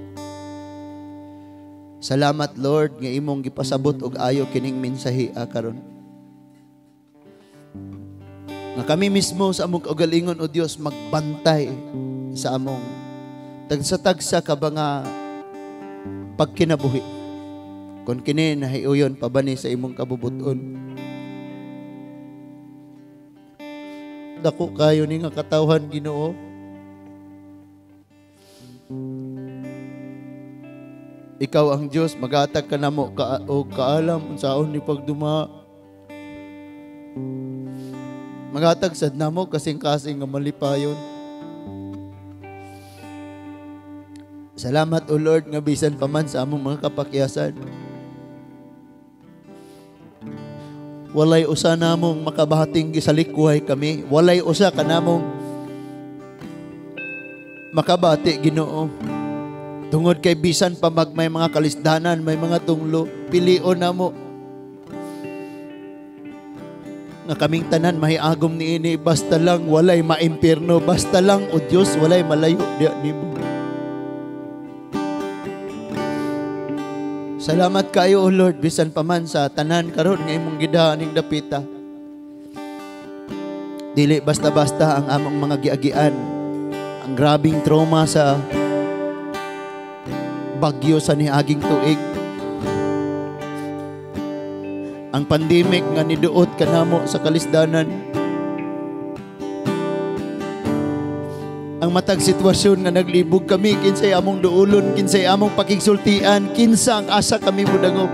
Salamat, Lord, nga imong gipasabot og ayo kining mensahe karon. Nga kami mismo sa among kaugalingon, O Dios, magbantay sa among tagsa-tagsa ka ba nga pagkinabuhi. Kung kini nahiuyon pa ba ni sa imong kabubuton. Dako kayo ni nga katawhan, Ginoo. Ikaw ang Dios, magatag ka namo og kaalam unsaon ni pagduma. Magatag sad namo kasing-kasing nga malipayon. Salamat, O Lord, nga bisan pa man sa among mga kapakyasan. Walay usa namong makabating gisalikway kami. Walay usa kanamong makabati, Ginoo. Tungod kay bisan pa may mga kalisdanan, may mga tunglo, pilion namo nga kaming tanan mahiagom niini, basta lang walay maimpierno, basta lang, O Dios, walay malayo diya nimo. Salamat kayo, O Lord, bisan pa man sa tanan karon nga imong gidahan ning dapita. Dili basta-basta ang among mga giagian, ang grabing trauma sa bagyo sa niaging tuig, ang pandemic nga niduot kanamo sa kalisdanan, ang matag sitwasyon nga naglibog kami, kinsay among duulon, kinsay among pakigsultian, kinsa ang asa kami mudangop.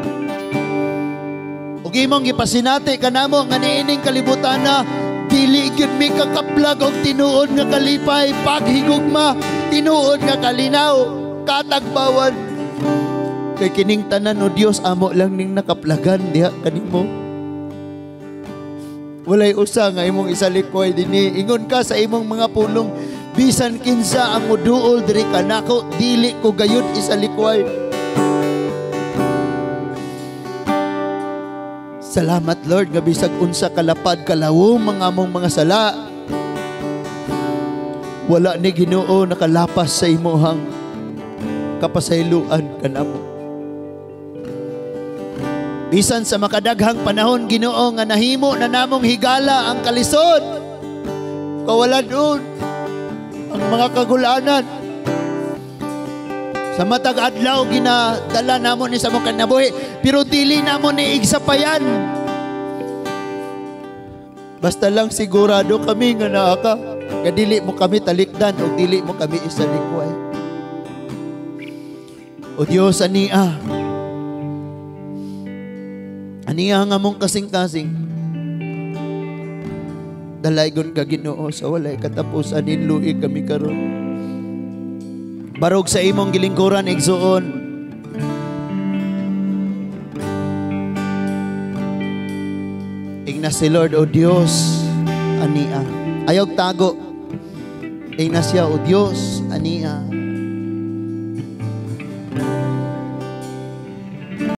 Ug imong gipasinati kanamo nga niining kalibutan na dili gyud mi kakaplag og tinuod nga kalipay, paghigugma, tinuod nga kalinaw, katagbawan. Kay kining tanan, o Dios, amo lang ning nakaplagan diha kanimo. Walay usa nga imong isalikoy dinhi. Ingon ka sa imong mga pulong, bisan kinsa ang muduol diri kanako, dili ko gayud isalikway. Salamat, Lord, nga bisag unsa kalapad kalawom ang among mga sala, wala ni Ginoo nakalapas sa imuhang kapasayloan kanamo. Bisan sa makadaghang panahon, Ginoo, nga nahimo na namong higala ang kalisod, kawalan-on ang mga kagulanan. Sa matag adlaw ginadala namo ni sa among kinabuhi, pero dili namo ni igsapayan. Basta lang sigurado kami nga naa ka, nga dili mo kami talikdan o dili mo kami isalikway. O Dios, ania ania nga mong kasing-kasing, dalaygon ka, Ginoo, sa walay katapusan, hinluhi kami karon. Barog sa imong gilingkuran, igsuon, ingna si Lord, O Dios, ania. Ayaw tago. Ingna siya, O Dios,